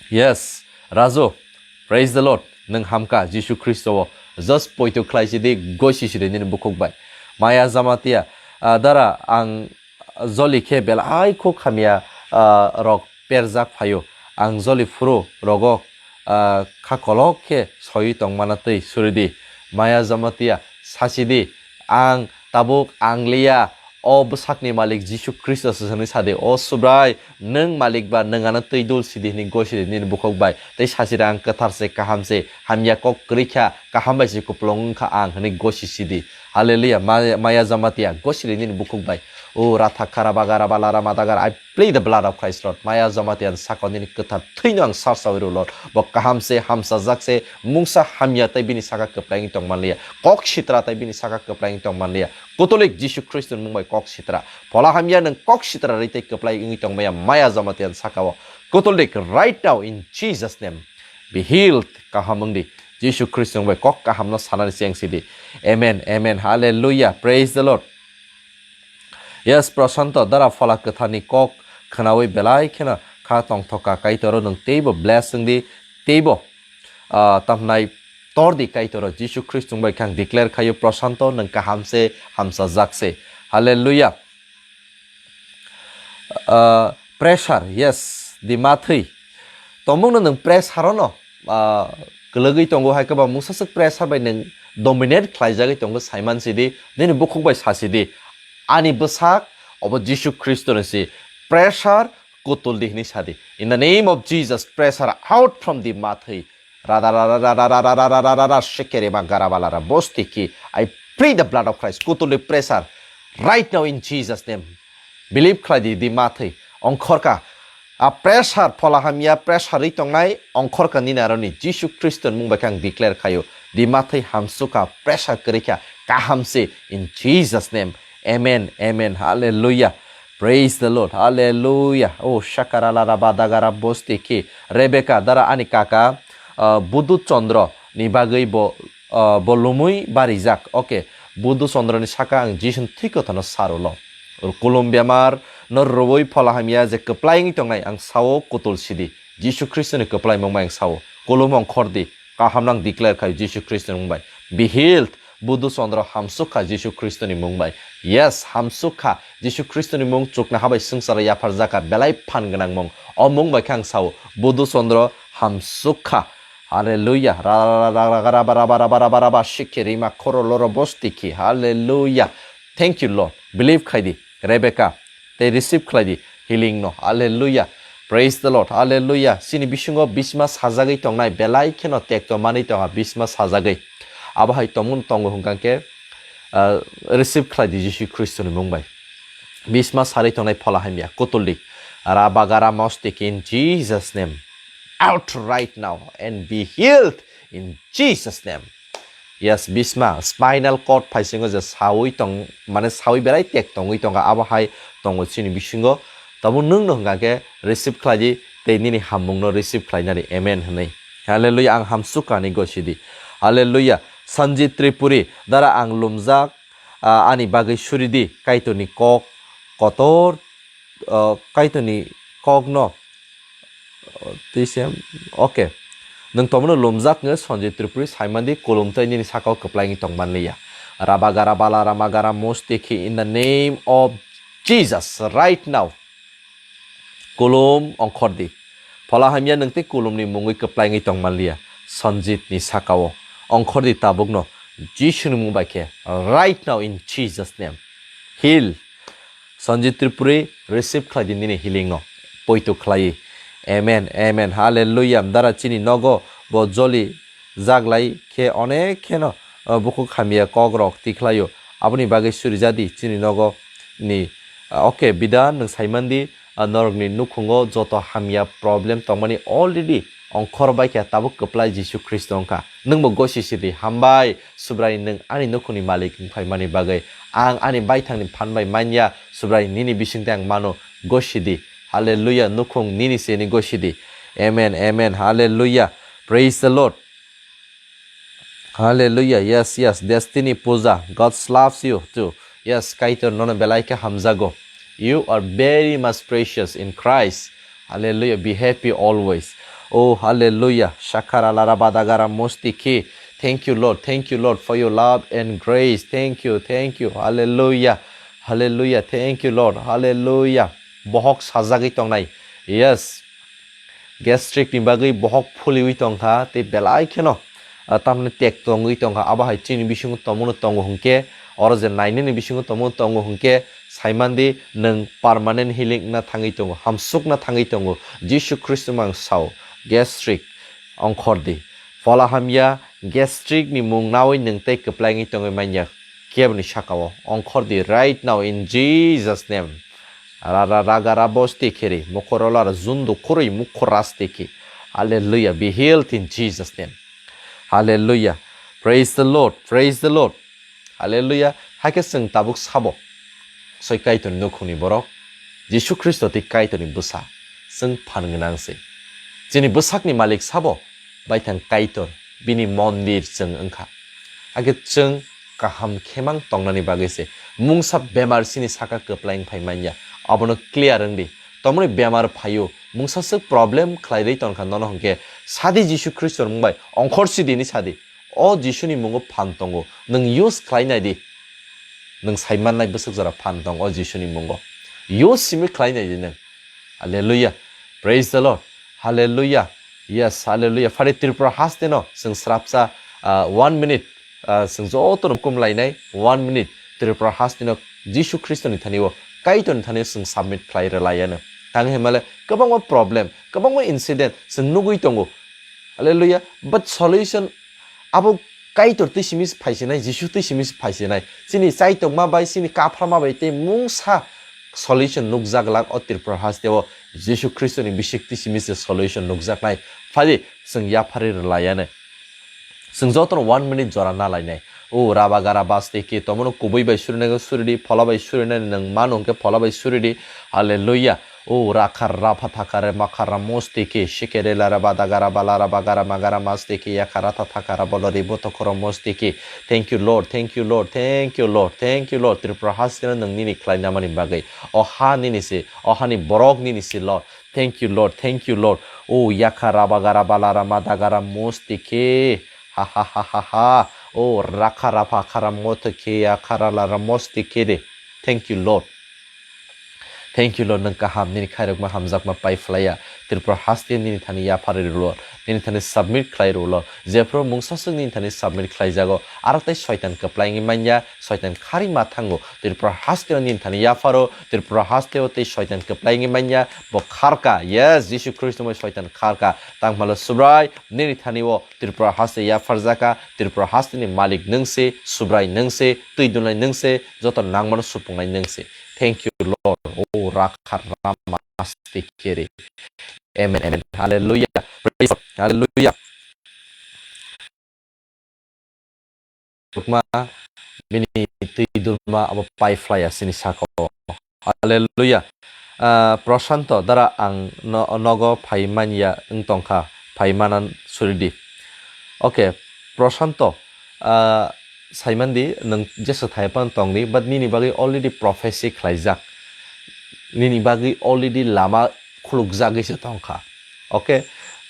Yes, Raju. Praise the Lord. Nwng hamkha Jisu Khristo o. Just poito khlai si di, gosi si di nini bukhuk bai. Maya Jamatia, ah, dara ang joli khe belai khuk hamya, ah, rok perjak phaio. Ang joli phuru rogo, ah, kha kolok khe soi tongmana twi suri di. Maya Jamatia, sasi di, ang tabuk ang liya, o bwsakni malik Jisu Khristo se hwnwi sa di, o Subrai, nwng malik ba, nwng ano twi dul si di hwnwi gosi di nini bukhuk bai. Tei sasi di, ang kwthar se, kaham se, hamya kok kwrwi kha, kaham bai se kupulung wng kha ang hwnwi gosi si di. Hallelujah, Maya, Maya Jamatia, gosi di nini bukhuk bai. O ratha khara bagara balara madagar, I plead the blood of Christ, Lord. Maya Jamatia ni saka nini kwthar thwi no ang sarsawi rw, Lord. Bo kaham se, hamsajak se, mungsa hamya tei bini saka kwplai wng tong manliya. Kok sitra tei bini saka kwplai wng tong manliya. Kotolik Jisu Khristo ni mung bai kok sitra. Phola hamya nwng kok sitra rwi tei kwplai wngwi tong maya, Maya Jamatia ni saka o. Kotolik right now in Jesus name. Be healed. Kaham wng di. Jisu Khristo ni mung bai kok kaham no sanani cheng si di. Amen. Amen. Hallelujah. Praise the Lord. Yes, Prashanto, dara phola kwtharni kok khwnawi belai kheno kha tongthok kha, Kaitoro nwng teibo bless wng di, teibo, ah, tamhnai tor di Kaitoro. Jisu Khristo bai khe ang declare khaio, Prashanto, nwng kaham se, hamsajak se. Hallelujah. Ah, pressure, yes, di mathwi. Tongmungno nwng pressure-o no, ah, kwlwgwi tongo, hai khe ba mungsaswk pressure bai nwng dominate khlaijagwi tongo, saiman sidi, nini bukhuk bai sasidi, "Ani bwsak obo Jisu Khristo ni si, pressure kutul di," hwnwi sadi. In the name of Jesus, pressure out from the mathwi. Rada rada rada rada rada rada rada shekere ma garabala ra bosti ki. I plead the blood of Christ. Kutul di pressure right now in Jesus name. Believe khlai di, di mathwi ongkhorka. A pressure phola hamya, pressure ri tongnai ongkhorka nini aroni Jisu Khristo ni mung bai khe ang declare khaio. Di mathwi hamsukha, pressure kwrwi kha, kaham se in Jesus name. Amen, amen, hallelujah. Praise the Lord, hallelujah. Oh, shakarala rabadagara bosti ki. Rebecca, dara ani kaka, uh, Budu Chandra ni bagwi bo, uh, bo lumui barijak. Okay, Budu Chandra ni saka ang Jisu ni thwi kothano sarulo. Kulum bemar no rwui phola hamya je kwplai wngwi tongnai ang sao kutul sidi. Jisu Khristo ni kwplai mung bai ang sao. Kulum ongkhor di. Kaham nang declare khai Jisu Khristo ni mung bai. Be healed. Budu Chandra hamsuk kha Jisu Khristo ni mung bai. Yes, hamsuk kha. Jisu Khristo ni mung chukna habai swngcharo yapharjak kha. Belai phan gwnang mung. O mung bai khe ang sao. Budu Chandra hamsuk kha. Hallelujah. Ra, ra, ra, ra, ra, ra, ba, ra, ba, ra, ba, ra, ba, ra, ba, shikhi, rima, khoro, loro, bosti, khi. Hallelujah. Thank you, Lord. Believe khai di. Rebecca. Tei receive khlai di. Healing no. Hallelujah. Praise the Lord. Hallelujah. Chini bisingo bisma sajagwi tongnai belai kheno tekto manwi tongha bisma sajagwi. Abo hai tongmung tongo hwnkha khe, ah, receive khlai di Jisu Khristo ni mung bai. Bisma sarwi tongnai phola hamya. Kutuldi. Ra, ba, ga, ra, mosti, khi in Jesus name. out right now and be healed in Jesus' name. Yes, bisma, spinal cord phaisingo je sawi tong, mane sawi berai tek tongwi tongkha, abo hai tongo chini bisingo. Tabo nwng no hwnkha khe receive khlai di, tei nini hammung no receive khlai nari. Amen hwnwi. Hallelujah, ang hamsuk kani gosi di. Hallelujah. Sanjit Tripuri, dara ang lumjak, ah, ani bagwi suri di, Kaitorni kok kotor, ah, Kaitorni kok no, ah, tei se, okay. Nwng tomono lumjak nge Sanjit Tripuri saimandi kulum tei nini sakao kwplai wngwi tongman liya. Rabagara bala ramagara mostiki in the name of Jesus right now. Kulum ongkhor di. Phola hamya nwng tei kulumni mungwi kwplai wngwi tongman liya. Sanjit ni sakao ongkhor di tabukno Jisuni mung bai khe right now in Jesus' name. Heal. Sanjit Tripuri, receive khlai di nini healing no. Poito khlai. Amen, amen. Hallelujah. Dara chini nogo bo joli jaglai khe onek kheno, uh, bukhuk hamya kok rok tikhlaio. Aboni bagwi suri jadi chini nogo ni, uh, okay, bida nwng saimandi, uh, norokni nukhungo joto hamya problem tongmani already ongkhor bai khe tabuk kwplai Jisu Khristo wngkha. Nwngbo gosi sidi, hambai, Subrai, nwng ani nukhungni malik wng phaimani bagwi. Ang ani baithangni phan bai manya, Subrai, nini bisingtwi ang mano, gosi di. Hallelujah, nukhung nini se ni gosi di. Amen, amen, hallelujah. Praise the Lord. Hallelujah, yes, yes, Destiny Puja, God loves you too. Yes, Kaitor nono belai khe hamjago. You are very much precious in Christ. Hallelujah. Be happy always. Oh, hallelujah. Shakara lara badagara mostiki. Thank you, Lord. Thank you, Lord, for your love and grace. Thank you, thank you. Hallelujah. Hallelujah. Thank you, Lord. Hallelujah. Bohok sajagwi tongnai. Yes. Gastric ni bagwi bohok phuliwi tongkha, tei belai kheno, ah, tamni tek tongwi tongkha. Abo hai chini bisingo tomono tongo hwnkhe, oro je nainani bisingo tomono tongo hwnkhe, saimandi nwng permanent healing wngna thangwi tongo, hamsukna thangwi tongo. Jisu Khristo mang sao, gastric ongkhor di. Phola hamya, gastric ni mung nawi nwng tei kwplai wngwi tongwi manya. Keboni sakao ongkhor di right now in Jesus' name. Ra ra ra ga ra bosti khiri, mokoro lara zundu khurui mukho rasti ki. Hallelujah. Be healed in Jesus' name. Hallelujah. Praise the Lord. Praise the Lord. Hallelujah. Haikhe chwng tabuk sabo. Soi Kaitorni nukhungni borok. Jisu Khristo tei Kaitorni bwsa. Chwng phan gwnang se. Chini bwsakni malik sabo. Baithang Kaitor. Bini mondir chwng wngkha. Haikhe chwng kaham khemang tongnani bagwi se mungsa bemar chini saka kwplai wng phai manya. Abono clear wng di. Tomoni bemar phaio, mungsa swk problem khlai rwi tongkha nono hwnkhe, sadi Jisu Khristo mung bai ongkhor si di hinwi sadi. O Jisuni mungo phan tongo, nwng use khlai nai di. Nwng sai mannai bwswk jora phan tongo o Jisuni mungo. Use simi khlai nai di nwng. Hallelujah. Praise the Lord. Hallelujah. Yes, hallelujah. Phari Tripura haste no chwng srapsa, ah, one minute, ah, chwng joto no kum lainai one minute Tripura haste no Jisu Khristo ni thani o Kaitor ni thani o chwng submit khlai rwlai ano. Tang himale kwbangma problem, kwbangma incident chwng nugui tongo. Hallelujah. But solution abo Kaitor twi simi se phaisinai, Jisu twi simi se phaisinai. Chini chaitokma bai, chini kapharma bai tei mungsa solution nukjak lak o Tripura haste o Jisu Khristo ni bisik twi simi se solution nukjaknai. Phadi chwng yapharwi rwlaiyanai. Chwng jotono one minute jora nalainai. O raba gara baste ki tomono kubui bai surinai khe suridi, phola bai surinai nwng mano hwnkhe phola bai suridi. Hallelujah. O rakha rapha thakare makha ramosti ki shikere lara badagara balara bagara magara masti ki yakha ratha thakara bolori botokoro mosti ki. Thank you, Lord. Thank you, Lord. Thank you, Lord. Thank you, Lord. Tripura haste no nwng nini khlainamani bagwi. O ha nini se, o hani borok nini se, Lord. Thank you, Lord. Thank you, Lord. O yakha rabagara balara madagara mosti ki. Ha ha ha ha ha. O rakha rapha khara moto ki yakha ralara mosti ki de. Thank you, Lord. Thank you, Lord, nwng kaham, nini khairokma hamjakma pai phlaiya. Tripura haste nini thani yapharwi rw, Lord. Nini thani submit khlai rw, Lord. Jephru mungsaswk nini thani submit khlaijago. Aro tei Soitan kwplai wngwi manya, Soitan kharwi ma thango. Tripura haste nini thani yapharo, Tripura haste o tei Soitan kwplai wngwi manya, bo kharka. Yes, Jisu Khristo bai Soitan kharka. Tangmalo Subrai, nini thani o Tripura haste yapharjaka, Tripura haste ni malik nwng se, Subrai nwng se, twi dunai nwng se, joto nangmano supungnai nwng se. Thank you, Lord. O rakha rama aste kere. Amen, amen. Hallelujah. Praise God. Hallelujah. Tukma bini twi durma abo pai phlaiya sini saka o. Hallelujah. Ah, Prashanto dara ang no-, nogo phai manya wng tongkha, phai manan suridi. Okay, Prashanto, ah, saimandi nwng jesa thaipan tongdi, but nini bagwi already prophecy khlaijak. Nini bagwi already lama khulukjagwi se tongkha. Okay,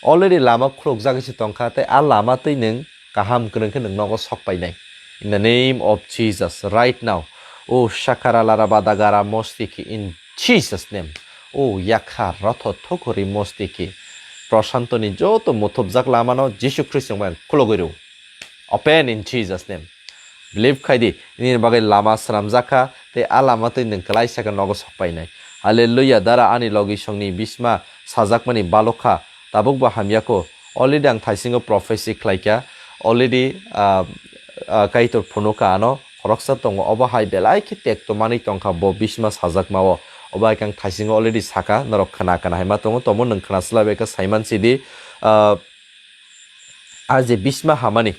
already lama khulukjagwi se tongkha, tei a lama twi nwng kaham kwrwng khe nwng nogo sok painai. In the name of Jesus, right now. O shakara lara badagara mostiki in Jesus name. O yakha rotho thokori mostiki. Prashantoni joto muthubjak lamano Jisu Khristo mung bai khulugwi rw. Open in Jesus name. Believe khai di, nini bagwi lama swnamjak kha, tei a lama twi nwng kwlai sakha nogo sok painai. Hallelujah, dara ani logi songni bisma sajakmani balok kha, tabuk bo hamya kho. Already ang thaisingo prophecy khlai kha, already, ah, ah, Kaitor phunuk kha ano, khoroksa tongo, obo hai belai khe tekto manwi tongkha bo bisma sajakma o. Obo hai khe ang thaisingo already sakha, norok khna khna hai ma tongo, tomo nwng khna swlaibai khe saiman sidi, ah, a je bisma hamani,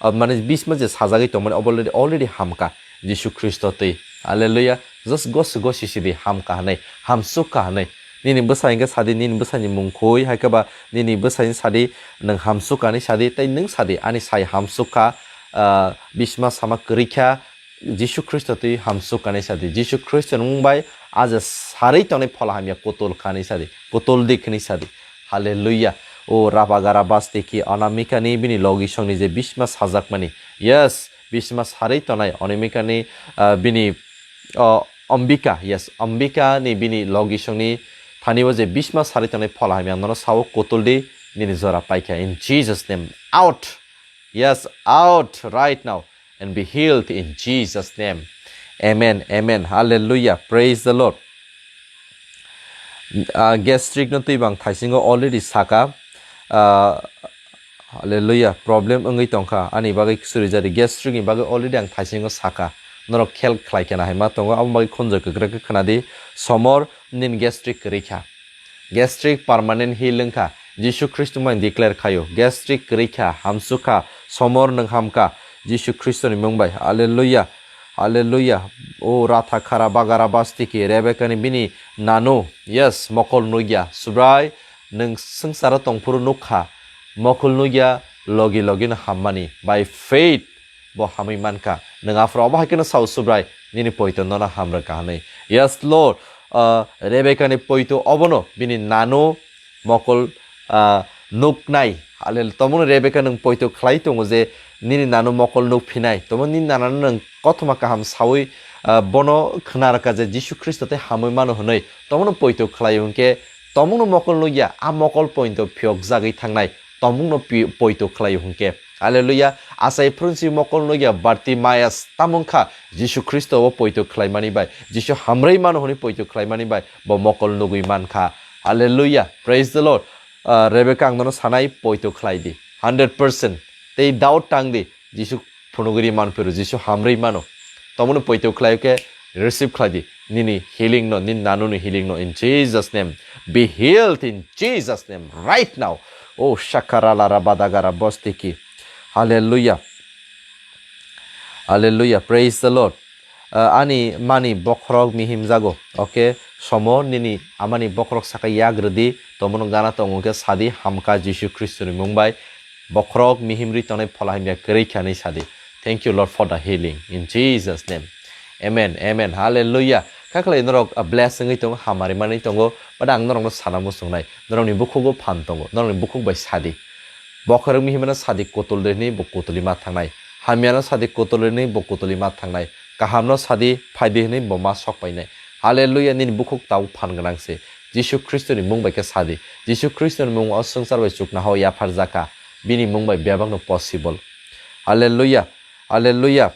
ah, mane bisma je sajagwi tongmani obo already, already hamkha Jisu Khristo twi. Hallelujah. Just gosi gosi sidi hamkha hwnwi, hamsukha hwnwi. Nini bwsa hinkhe sadi, nini bwsani mung khui, hai khe ba nini bwsani sadi, nwng hamsukha hwnwi sadi, tei nwng sadi, ani sai hamsukha, ah, bisma sama kwrwikha, Jisu Khristo twi hamsukha hwnwi sadi. Jisu Khristo ni mung bai a je sarwi tongnai phola hamya kutulkha hwnwi sadi, kutuldi hwnwi sadi. Hallelujah. O rabagara bastiki anamikani bini logi songni je bisma sajakmani. Yes, bisma sarwi tongnai onimikani, ah, bini, oh, Ambika, yes, Ambika ni bini logi songni thani o je bisma sarwi tongnai phola hamya nono sao kutuldi nini jora paikha in Jesus name. Out. Yes, out right now and be healed in Jesus name. Amen, amen. Hallelujah. Praise the Lord. Ah, gastric no twi bang thaisingo already saka. Ah, hallelujah. Problem wngwi tongkha. Ani bagwi suri jadi gastric ni bagwi already ang thaisingo saka. Norok khel khlai khe na hai ma tongo. Abo bagwi khunjoi kwkra khe khna di. Somor nin gastric kwrwi kha. Gastric permanent heal wngkha. Jisu Khristo mai declare khaio. Gastric kwrwi kha, hamsukha, somor nwng hamkha. Jisu Khristo ni mung bai. Hallelujah. Hallelujah. O ratha khara bagara bastiki Rebecca ni bini nanu. Yes, mokol nugya. Subrai nwng swngcharo tongphuru nukha. Mokol nugya logi logi no hammani. By faith. Bo hamwi mankha. Nwng aphuru obo hai kheno sao Subrai, nini poito nono hamrwkha hwnwi. Yes, Lord. Ah, Rebecca ni poito obono bini nanu mokol, ah, nuknai. Hallel-, tomono Rebecca nwng poito khlai tongo je nini nanu mokol nukphinai. Tomo nini nanano nwng kothoma kaham sawi, ah, bono khna rwkha je Jisu Khristo tei hamwi mano hwnwi. Tomono poito khlai hwnkhe tomungno mokol nukya, a mokol poito phiyokjagwi thangnai. Tomungno pi-, poito khlaio hwnkhe. Hallelujah. Achai phrwngsi mokol nugya Bartimaeus tamung kha Jisu Khristo o poito khlaimani bai. Jisu hamrwi mano hwnwi poito khlaimani bai bo mokol nugwi mankha. Hallelujah. Praise the Lord. Ah, Rebecca ang nono sanai poito khlai di. Hundred percent. Tei doubt tang di. Jisu phunugwi manphuru, Jisu hamrwi mano. Tomungno poito khlaio khe receive khlai di. Nini healing no, nini nanu ni healing no in Jesus name. Be healed in Jesus name right now. Oh, shakara lara badagara bostiki. Hallelujah. Hallelujah. Praise the Lord. Ah, ani mani bokhorok mihim jago. Okay. Somo nini amani bokhorok saka yagridi. Tomono gana tongo khe sadi hamka Jisu Khristo ni mung bai. Bokhorok mihim ri tongnai phola hamya kwrwi kha hwnwi sadi. Thank you, Lord, for the healing. In Jesus' name. Amen. Amen. Hallelujah. Kakhlai norok, ah, bless wngwi tongo, hamari manwi tongo. But ang norokno sana muchungnai. Norokni bukhugo phan tongo. Norokni bukhuk bai sadi. Bokhorok mihimano sadi kotol de hwnwi bo kotoli ma thangnai. Hamyano sadi kotol de hwnwi bo kotoli ma thangnai. Kahamno sadi phaidi hwnwi bo ma sok painai. Hallelujah. Nini bukhuk tabuk phan gwnang se. Jisu Khristoni mung bai khe sadi. Jisu Khristoni mung o swngchar bai chukna hao yapharjakha. Bini mung bai bebakno possible. Hallelujah. Hallelujah.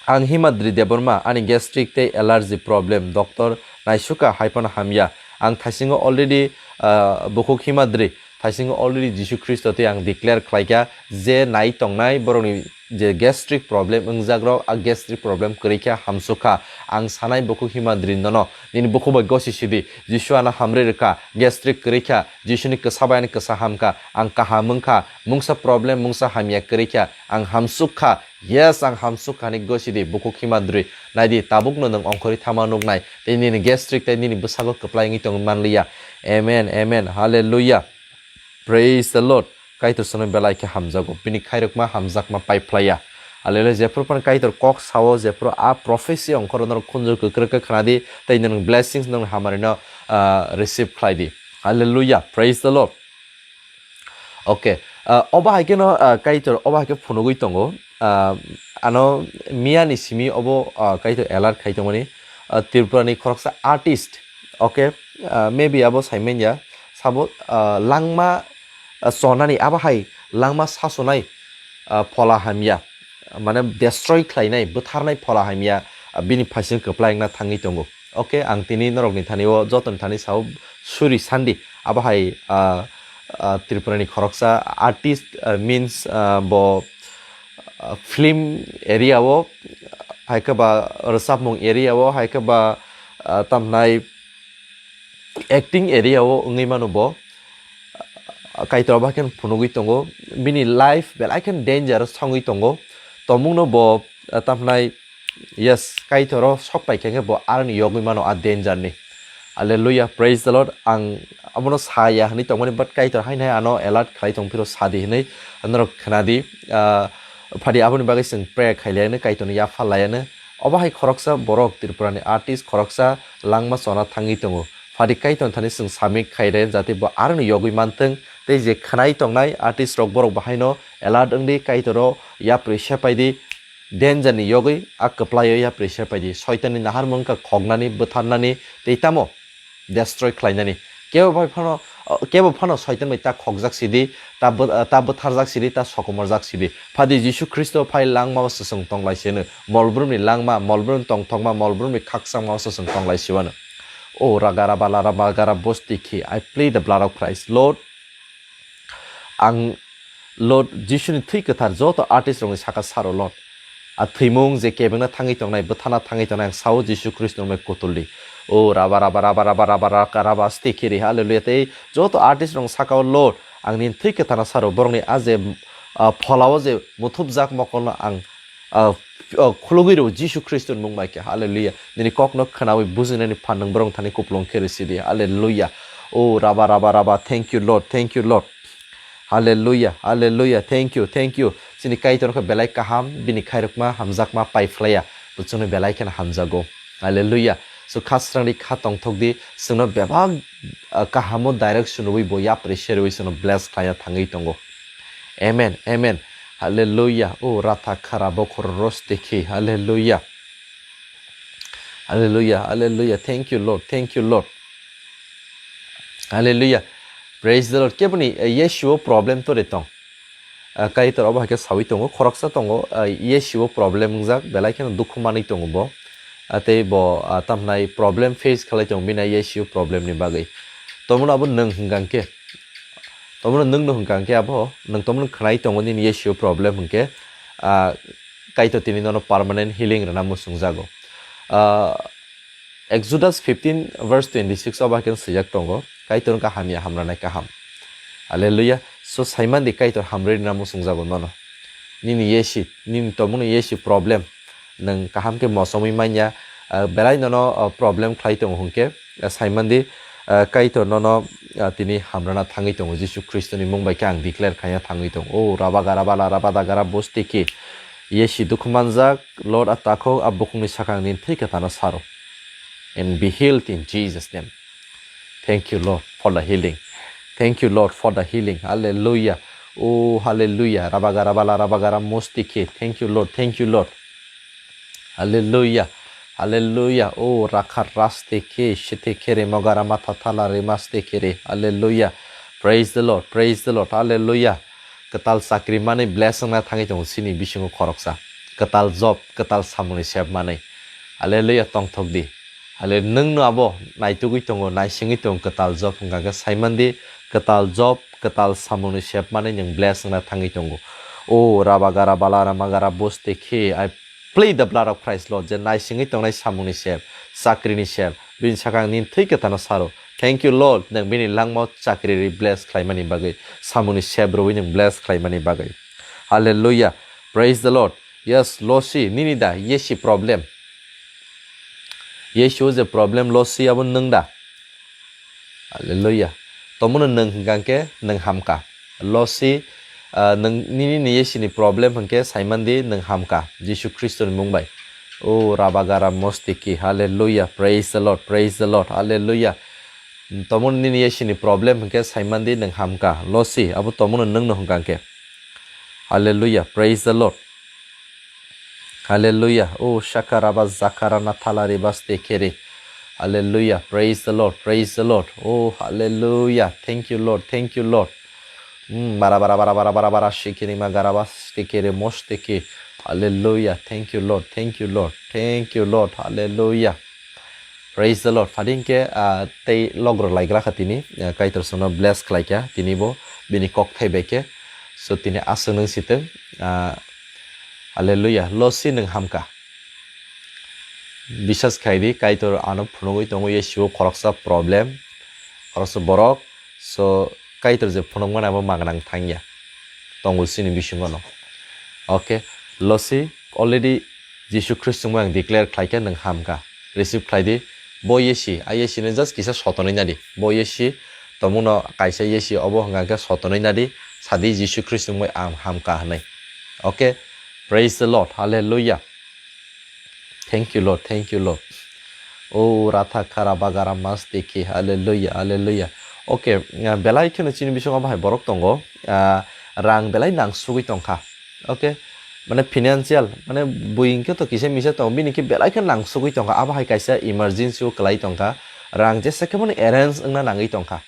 Ang Himadri Debbarma, ani gastric tei allergy problem, doctor naisukha hai phano hamya. Ang thaisingo already, ah, bukhuk Himadri Phaisingo already Jisu Khristo tei ang declare khlaikha je nai tongnai borokni je gastric problem wngjakrok, a gastric problem kwrwi kha, hamsuk kha. Ang sanai bukhuk himadri nono, nini bukhuk bai gosi sidi. Jisu ano hamrwi rwkha, gastric kwrwi kha, Jisuni kwsa bai ani kwsa hamkha. Ang kaham wngkha, mungsa problem, mungsa hamya kwrwi kha, ang hamsuk kha. Yes, ang hamsuk kha ni gosi di, bukhuk himadri. Naidi, tabukno nwng ongkhorwi thama nuknai, tei nini gastric tei nini bwsago kwplai wngwi tongwi manliya. Amen, amen, hallelujah. Praise the Lord. Kaitor sano belai khe hamjago. Bini khairokma hamjakma pai phlaiya. Hallelujah. Jephru pan Kaitor kok sao, jephru a prophecy ongkhoro norok khunju kwkrwk khe khnadi, tei nwng blessings nwng hamarino, ah, receive khlaidi. Hallelujah. Praise the Lord. Okay. Ah, obo hai kheno, ah, Kaitor obo hai khe phunugwi tongo. Ah, ano miyani simi obo, ah, Kaitor alert khai tongmani. Ah, Tripura ni khoroksa artist. Okay. Ah, maybe abo saimanya. Sabo, ah, langma, ah, sonani abo hai langma sasonai, ah, phola hamya, mane destroy khlainai, bwtharnai phola hamya, ah, bini phaising kwplai wngna thangwi tongo. Okay, ang tini norokni thani o jotoni thani sao suri sandi. Abo hai, ah, ah, Tripura ni khoroksa artist, ah, means, ah, bo, ah, film area o, hai khe ba rwchapmung area o, hai khe ba, ah, tamhnai acting area o wngwi mano bo. Kaitor abo hai khe phunugwi tongo. Bini life belai khe danger o songwi tongo. Tongmungno bo, ah, tamhnai, yes, Kaitor o sok pai khe bo aroni yogwi mano a danger ni. Hallelujah, praise the Lord. Ang abono saya hwnwi tongmani, but Kaitor haino hai ano alert khlai tong phiro sadi hwnwi norok khnadi. Ah, phadi aboni bagwi chwng pray khailaiano, Kaitorni yapha laiano. Obo hai khoroksa borok Tripura ni artist khoroksa langma chona thangwi tongo. Phadi Kaitor thani chwng submit khaire jate bo aroni yogwi mantwng, tei je khnai tongnai artist rok borok bahaino alert wngdi, Kaitor o yapri sepaidi, danger ni yogwi a kwplai o yapri sepaidi. Soitan ni naharmung wngkha khoknani, bwtharnani, tei tamo destroy khlainani. Kebo bai phano, kebo phano Soitan bai ta khokjak sidi, ta bw-, ta bwtharjak sidi, ta sokomorjak sidi. Phadi Jisu Khristo phai langma o swchwng tonglai sino. Molbrumni langma, molbrumni tongthokma, molbrumni khakchangma o swchwng tonglai siwano. O ragara bala raba gara bosti khi, I plead the blood of Christ. Lord, ang Lord Jisuni thwi kwthar joto artist rokni saka saro Lord. A thwimung je kebengna thangwi tongnai, bwthana thangwi tongnai, ang sao Jisu Khristo rokni kutuldi. O raba raba raba raba raba raka raba sti khiri, hallelujah. Tei joto artist rok saka o Lord, ang nini thwi kwthana saro borokni a je, ah, pholao je muthupjak mokolno ang, ah, ah, khulugwi rw Jisu Khristo ni mung bai khe, hallelujah. Nini kokno khwnawi bujinani phan nwng borok thani kupulung khe rw sidi, hallelujah. O raba raba raba, thank you Lord, thank you Lord. Hallelujah, hallelujah, thank you, thank you. Chini Kaitor khe belai kaham, bini khairokma hamjakma pai phlaiya, bo chwngno belai kheno hamjago. Hallelujah. So kha srangdi, kha tongthokdi, chwngno bebak, ah, kahamo direct sunui bo yapri serui chwngno bless khlaina thangwi tongo. Amen, amen. Hallelujah. O ratha khara bokhor roste khi. Hallelujah. Hallelujah, hallelujah. Thank you Lord, thank you Lord. Hallelujah. Praise the Lord. Keboni, eh, Yeshu o problem tore tong. Ah, Kaitor obo hai khe sawi tongo, khoroksa tongo, ah, Yeshu o problem wngjak, belai kheno dukhu manwi tongo bo. Ah, tei bo, ah, tamhnai problem face khlai tongo bini Yeshu problem ni bagwi. Tomono abo nwng hwnkha khe, tomono nwngno hwnkha khe abo, nwng tomono khwnai tongo nini Yeshu problem hwnkhe, ah, Kaitor tini nono permanent healing rwna muchungjago. Ah, Exodus fifteen verse twenty-six o bahai khe swijak tongo, Kaitor wngkha hamya hamranai kaham. Hallelujah. So saimandi Kaitor hamrwi rwna muchungjago nono. Nini Yeshu, nini tongmungni Yeshu problem, nwng kaham khe mosomwi manya, ah, belai nono, ah, problem khlai tongo hwnkhe, ah, saimandi, ah, Kaitor nono, ah, tini hamrana thangwi tongo. Jisu Khristoni mung bai khe ang declare khaina thangwi tongo. O rabagara bala rabadagara bosti khi. Yeshu dukhu manjak, Lord, a takhuk, a bukhukni sakang nini thwi kwthano saro. And be healed in Jesus' name. Thank you, Lord, for the healing. Thank you, Lord, for the healing. Hallelujah. Oh, hallelujah. Rabagara bala rabagara mosti khe. Thank you, Lord. Thank you, Lord. Hallelujah. Hallelujah. Oh, rakha raste khe, shete khere, mogara matha thala re maste khere. Hallelujah. Praise the Lord. Praise the Lord. Hallelujah. Kwtal chakri manwi bless wngna thangwi tongo chini bisingo khoroksa. Kwtal job, kwtal samungni sep manwi. Hallelujah, tongthok di. Hallelujah, nwngno abo naitugwi tongo, naisingwi tongo kwtal job hwnkha khe saimandi, kwtal job, kwtal samungni sep manwi nwng bless wngna thangwi tongo. O rabagara balarama gara boste khe, I plead the blood of Christ, Lord, je naisingwi tongnai samungni sep, chakrini sep, bini sakang nini thwi kwtalno saro. Thank you, Lord, nwng bini langmao chakri rwi bless khlaimani bagwi, samungni sep rwui nwng bless khlaimani bagwi. Hallelujah. Praise the Lord. Yes, Losi, nini da, yesi problem. Yesi o je problem, Losi abo nwng da. Hallelujah. Tomono nwng hwnkha khe nwng hamka. Losi, ah, nwng nini ni yesi ni problem hwnkhe saimandi nwng hamka. Jisu Khristo ni mung bai. O rabagara mostiki. Hallelujah. Praise the Lord. Praise the Lord. Hallelujah. Tomono nini yesi ni problem hwnkhe saimandi nwng hamka. Losi, abo tomono nwng no hwnkha khe. Hallelujah. Praise the Lord. Hallelujah. Oh, shakaraba zakarana thalari baste kere. Hallelujah. Praise the Lord. Praise the Lord. Oh, hallelujah. Thank you, Lord. Thank you, Lord. Mm, bara, bara, bara, bara, bara, bara, shikiri ma garaba stikiri mostiki. Hallelujah. Thank you, Lord. Thank you, Lord. Thank you, Lord. Hallelujah. Praise the Lord. Phading ke, ah, tei logro laigra kha tini, ah, Kaitor sono bless khlai kha tini bo bini kok thai bai khe. So tini aswk nung sitwng, ah, hallelujah. Losi nwng hamka. Bisas khai di, Kaitor ano phunugwi tongo, Yesio khoroksa problem, khoroksa borok. So Kaitor je phunukmani abo magnang thangya. Tongo sini bisingo no. Okay. Losi already Jisu Khristo mung declare khlai khe nwng hamka. Receive khlai di. Bo yesi, a yesi no just kisa sotonwi nadi. Bo yesi, tomungno kaisa yesi obo hwnkha khe sotonwi nadi. Sadi Jisu Khristo mung ang hamka hwnwi. Okay. Praise the Lord. Hallelujah. Thank you, Lord. Thank you, Lord. O ratha khara bagara mastiki. Hallelujah. Hallelujah. Okay. Ah, belai kheno chini bisingo bahai borok tongo. Ah, rang belai nangsugwi tongkha. Okay. Mane financial, mane bui hwnkhe to kisa misa tongo, bini khe belai khe nangsugwi tongkha. Abo hai kaisa emergency o kwlai tongkha. Rang jesa khe mani arrange wngna nangwi tongkha.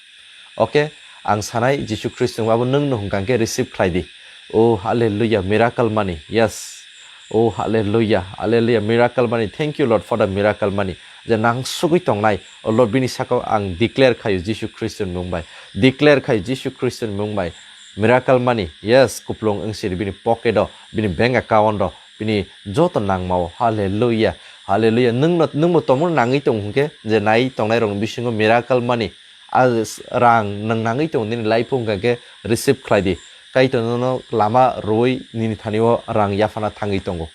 Okay, ang sanai Jisu Khristo abo nwng no hwnkha khe receive khlai di. Oh, hallelujah, miracle money. Yes. Oh, hallelujah, hallelujah, miracle money. Thank you, Lord, for the miracle money. Je nangsugwi tongnai, oh Lord, bini sakao ang declare khayo Jisu Khristo ni mung bai. Declare khayo Jisu Khristo ni mung bai. Miracle money, yes, kuplung wngsiri bini pocket o, bini bank account o, bini joto nangmao. Hallelujah, hallelujah. Nwng no, nwng bo tomung nangwi tong hwnkhe, je nai tongnai rok bisingo miracle money, a s-, rang nwng nangwi tong nini life o hwnkha khe receive khlai di. Kaitor nono lama rwui nini thani o rang yaphana thangwi tongo.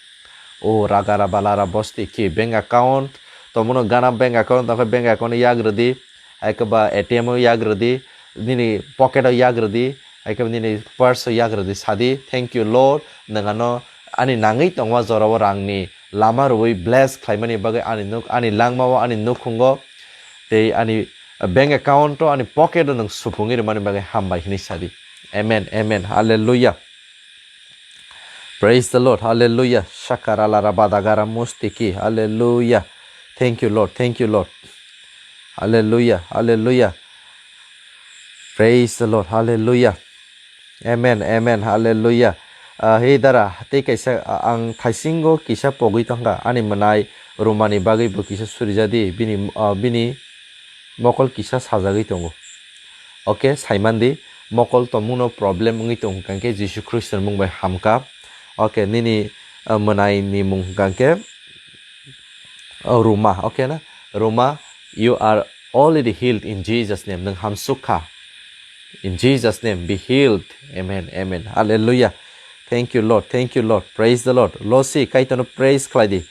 O raga raba lara bosti ki bank account, tomono gana bank account, tokhe bank account yak rwdi, hai khe ba A T M o yak rwdi, nini pocket o yak rwdi, hai khe nini purse o yak rwdi, sadi, "Thank you, Lord, nwng ano ani nangwi tongma jorao rangni lama rwui bless khlaimani bagwi ani nuk, ani langmao, ani nukhungo, tei ani bank account o, ani pocket o nwng supungwi rwmani bagwi hambai," hwnwi sadi. Amen, amen, hallelujah. Praise the Lord. Hallelujah. Shakarala rabadagara mustiki. Hallelujah. Thank you, Lord. Thank you, Lord. Hallelujah. Hallelujah. Praise the Lord. Hallelujah. Amen. Amen. Hallelujah. Ah, hey dara, tei kaisa, ah, ang thaisingo kisa pogwi tongkha. Ani mwnai Romani bagwi bo kisa surijadi. Bini, ah, bini mokol kisa sajagwi tongo. Okay, saimandi, mokol tongmungno problem wngwi tong hwnkha khe Jisu Khristo ni mung bai hamka. Okay, nini, uh, mwnai ni mung hwnkha khe, uh, Ruma, okay na? Ruma, you are already healed in Jesus name. Nwng hamsuk kha. In Jesus name, be healed. Amen, amen. Hallelujah. Thank you, Lord. Thank you, Lord. Praise the Lord. Losi, Kaitorno praise khlai di.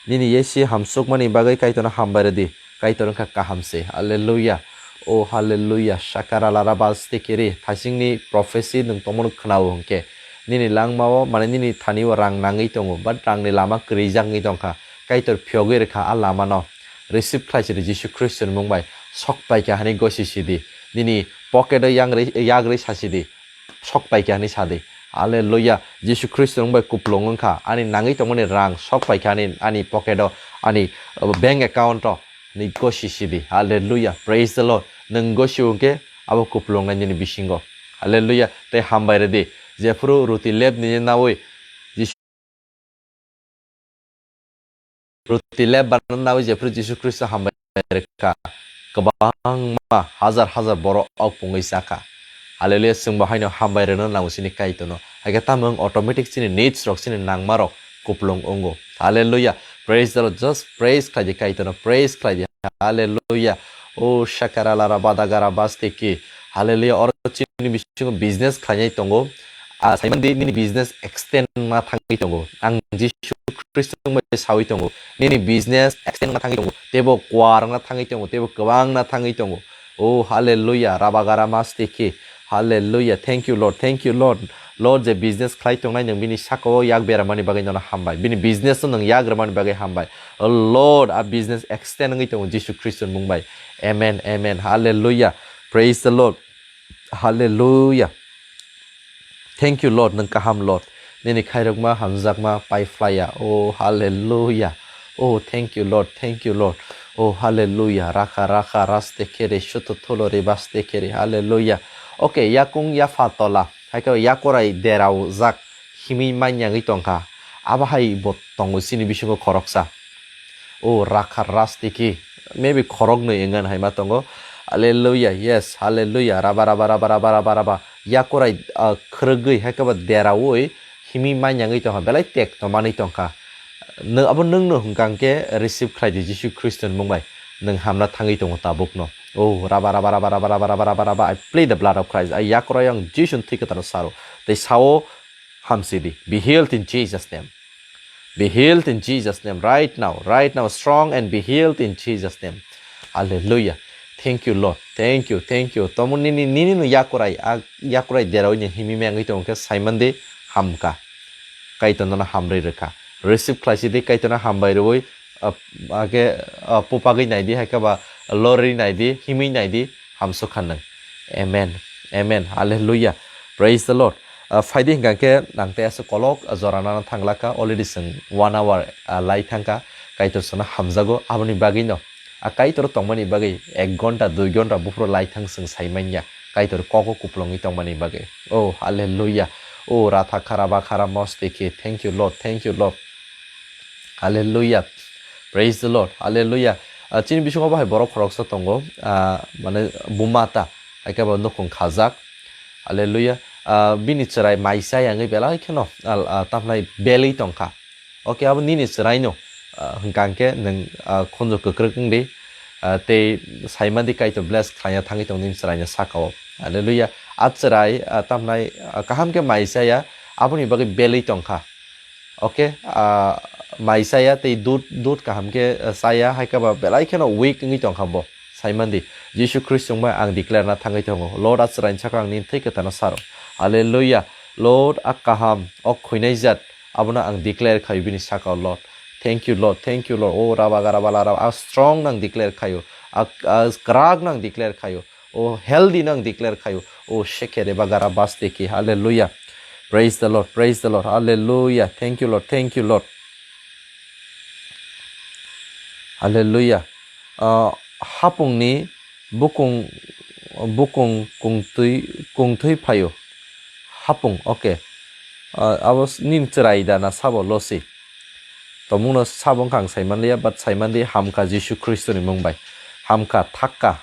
Nini yesi hamsukmani bagwi Kaitorno hambai rw di. Kaitor wngkha kaham se. Hallelujah. O hallelujah. Shakara laraba stikiri. Thaisingni prophecy nwng tongmano khwnao hwnkhe. Nini langmao, mane nini thani o rang nangwi tongo, but rangni lama kwrwijak wngwi tongkha. Kaitor phiyogwi rwkha a lamano. Receive khlai sidi Jisu Khristo ni mung bai. Sok paikha hani gosi sidi. Nini pocket o yang rwi, yak rwi sa sidi. Sok paikha hinwi sa di. Hallelujah. Jisu Khristo nwng bai kuplung wngkha. Ani nangwi tongmani rang sok paikha ani, ani pocket o, ani, uh, bank account o. Ni gosi sidi. Hallelujah. Praise the Lord. Nwng gosi hwnkhe abo kuplung nai nini bisingo. Hallelujah. Tei hambai rwdi. Jephuru ruti lep nini nawi Jisu Ruti lep banana nawi jephuru Jisu Khristo hambai rwkha, kwbangma hazar hazar borok ok pungwi chakha. Hallelujah, chwng bo haino hambai rwna nango chini Kaitorno. Hakhe tamo wng automatic chini needs rok, chini nangma rok kuplung wngo. Hallelujah. Praise the Lord. Just praise khlai di Kaitorno. Praise khlai di. Hallelujah. O shakara lara badagara bastiki. Hallelujah. Oro chini bisingo business khlainai tongo. Ah, saimandi nini business extend ma thangwi tongo. Ang Jisu Khristo bai sawi tongo. Nini business extend ma thangwi tongo. Tebo kuar na thangwi tongo. Tebo kwbang na thangwi tongo. Oh, hallelujah. Rabagara mastiki. Hallelujah. Thank you, Lord. Thank you, Lord. Lord, je business khlai tongnai nwng bini saka o yak beramani bagwi nono hambai. Bini business no nwng yak rwmani bagwi hambai. Oh, Lord, a business extend wngwi tongo Jisu Khristo ni mung bai. Amen, amen. Hallelujah. Praise the Lord. Hallelujah. Thank you, Lord. Nwng kaham, Lord. Nini khairokma hamjakma pai phlaiya. Oh, hallelujah. Oh, thank you, Lord. Thank you, Lord. Oh, hallelujah. Rakha, rakha, raste khere, shuto tholo re baste khere. Hallelujah. Okay, yakung yapha tola. Haikhe yakorai derao jak himwi manyangwi tongkha. Abo hai bo tongo chini bisingo khoroksa. O rakha rastiki. Maybe khoroknwi wngkha hai ma tongo. Hallelujah. Yes. Hallelujah. Raba, raba, raba, raba, raba, raba. Yakorai, ah, khwrwgwi, haikhe bo deraui, himwi manyangwi tongkha. Belai tek tongmani tongkha. Nw-, abo nwngno hwnkha hwnkhe receive khlai di Jisu Khristo ni mung bai. Nwng hamna thangwi tongo tabukno. Oh, raba, raba, raba, raba, raba, raba, raba, raba. I plead the blood of Christ. Ai yakorai ang Jisu ni thwi kwtharo saro. Tei sao hamsi di. Be healed in Jesus' name. Be healed in Jesus' name. Right now. Right now. Strong and be healed in Jesus' name. Hallelujah. Thank you, Lord. Thank you. Thank you. Tomo nini, nini no yakorai. A yakorai deraui ni himwi mengwi tongkhe saimandi hamka. Kaitor nono hamrwi rwkha. Receive khlaisidi Kaitor no hambai rwui, ah, ake, ah, pupagwi naidi, haikhe ba lorwi naidi, himwi naidi, hamsukha nwng. Amen. Amen. Hallelujah. Praise the Lord. Ah, phaidi hwnkha khe ang tei aswk kolok, ah, jora nana thanglakha. Already chwng one hour, ah, lai thangkha. Kaitor sono hamjago. Aboni bagwino a Kaitor tongmani bagwi ek ghonta, dui ghonta buphuru lai thang chwng sai manya. Kaitor kok o kuplungwi tongmani bagwi. Oh, hallelujah. Oh, ratha khara ba khara moste khe. Thank you, Lord. Thank you, Lord. Hallelujah. Praise the Lord. Hallelujah. Ah, chini bisingo bo hai borok khoroksa tongo. Ah, mane buma ta. Haikhe bo nukhung khajak. Hallelujah. Ah, bini chwrai mai chayangwi belai kheno, ah, ah, tamhnai belwi tongkha. Okay, abo nini chwraino, ah, hwnkha hwnkhe nwng, ah, khunju kwkrwk wngdi, ah, tei saimandi Kaitor bless khlaina thangwi tongo nini chwraino sakao. Hallelujah. A chwrai, ah, tamhnai, ah, kaham khe mai chaya, aboni bagwi belwi tongkha. Okay, ah, mai chaya tei dud, dud kaham khe, ah, chaya, haikhe ba belai kheno weak wngwi tongkha bo. Saimandi, Jisu Khristo wngbai ang declare na thangwi tongo. Lord, a chwraini sakao ang nini thwi kwthano saro. Hallelujah. Lord, a kaham, o khwinai jat, abono ang declare khaio bini sakao, Lord. Thank you, Lord. Thank you, Lord. O raba gara bala raba, a strong nang declare khaio. A, a kwrak nang declare khaio. O healthy nang declare khaio. O shekere bagara basteki. Hallelujah. Praise the Lord. Praise the Lord. Hallelujah. Thank you, Lord. Thank you, Lord. Hallelujah. Ah, hapungni bukung, bukung kungtwi, kungtwi phaio. Hapung, okay. Ah, abo s-, nini chwrai da na sabo losi. Tomungno sabo wngkha ang saimanliya, but saimandi hamkha Jisu Khristoni mung bai. Hamkha, thakka.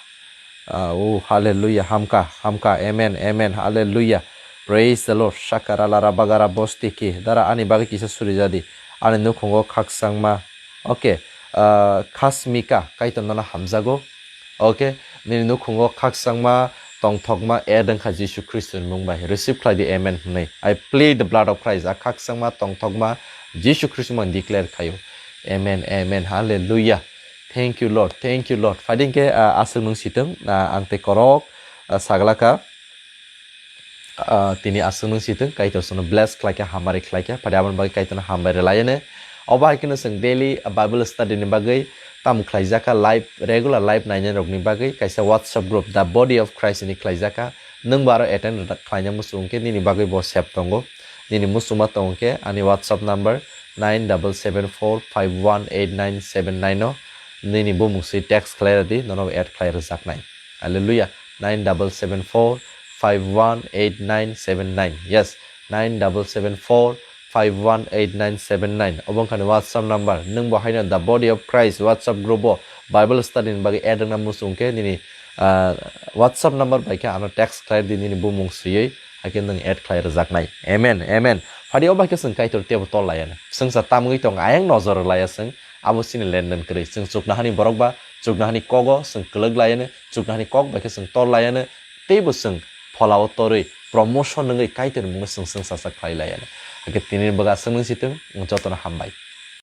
Ah, oh, hallelujah, hamkha, hamkha, amen, amen, hallelujah. Praise the Lord. Shakara lara bagara bostiki. Dara ani bagwi kisa suri jadi. Ani nukhungo khakchangma. Okay. Ah, khasmika, Kaitor nono hamjago. Okay. Nini nukhungo khakchangma, tongthokma, add wngkha Jisu Khristoni mung bai. Receive khlai di, amen hwnwi. I plead the blood of Christ. A khakchangma, tongthokma, Jisu Khristo mung declare khaio. Amen, amen, hallelujah. Thank you, Lord. Thank you, Lord. Phaidi hwnkhe, ah, aswk nung sitwng, ah, ang tei korok, ah, saglaka. Ah, tini aswk nung sitwng, Kaitor sono bless khlaikha, hamari khlaikha. Phaidi aboni bagwi Kaitorno hambai rwlaiyane. Obo hai kheno chwng daily, ah, Bible study ni bagwi tamo khlaijakha, live, regular live nainai rokni bagwi kaisa WhatsApp group, The Body of Christ hinwi khlaijakha. Nwng bo aro attend khlaina muchung khe nini bagwi bo save tongo. Nini muchungma tongo khe ani WhatsApp number nine double seven four five one eight nine seven nine o nini bumung swi text khlai rwdi, nono add khlai rwjaknai. Hallelujah. Nine double seven four five one eight nine seven nine. Yes, nine double seven four five one eight nine seven nine. Obo wngkha ni WhatsApp number. Nwng bo haino The Body of Christ WhatsApp group o Bible study ni bagwi add wngna muchung khe nini Ah, WhatsApp number bai khe ano text khlai di nini bumung swiwi, hakhe nwng add khlai rwjaknai. Amen, amen. Phadi o bai khe chwng Kaitor teibo tor laiya no. Chwngsa tamgwi tongo, ayang nojor rw laiya chwng, abo chini lenden kwrwi. Chwng chuknohani borok ba, chuknohani kogo chwng kwlwk laiya no, chuknohani kok bai khe chwng tor laiya no, teibo chwng pholao torwi promotion wngwi Kaitorni mungwi chwng chwngsa sa khlai laiya no. Hakhe tini bwga chwng nwng si thung, jotono hambai.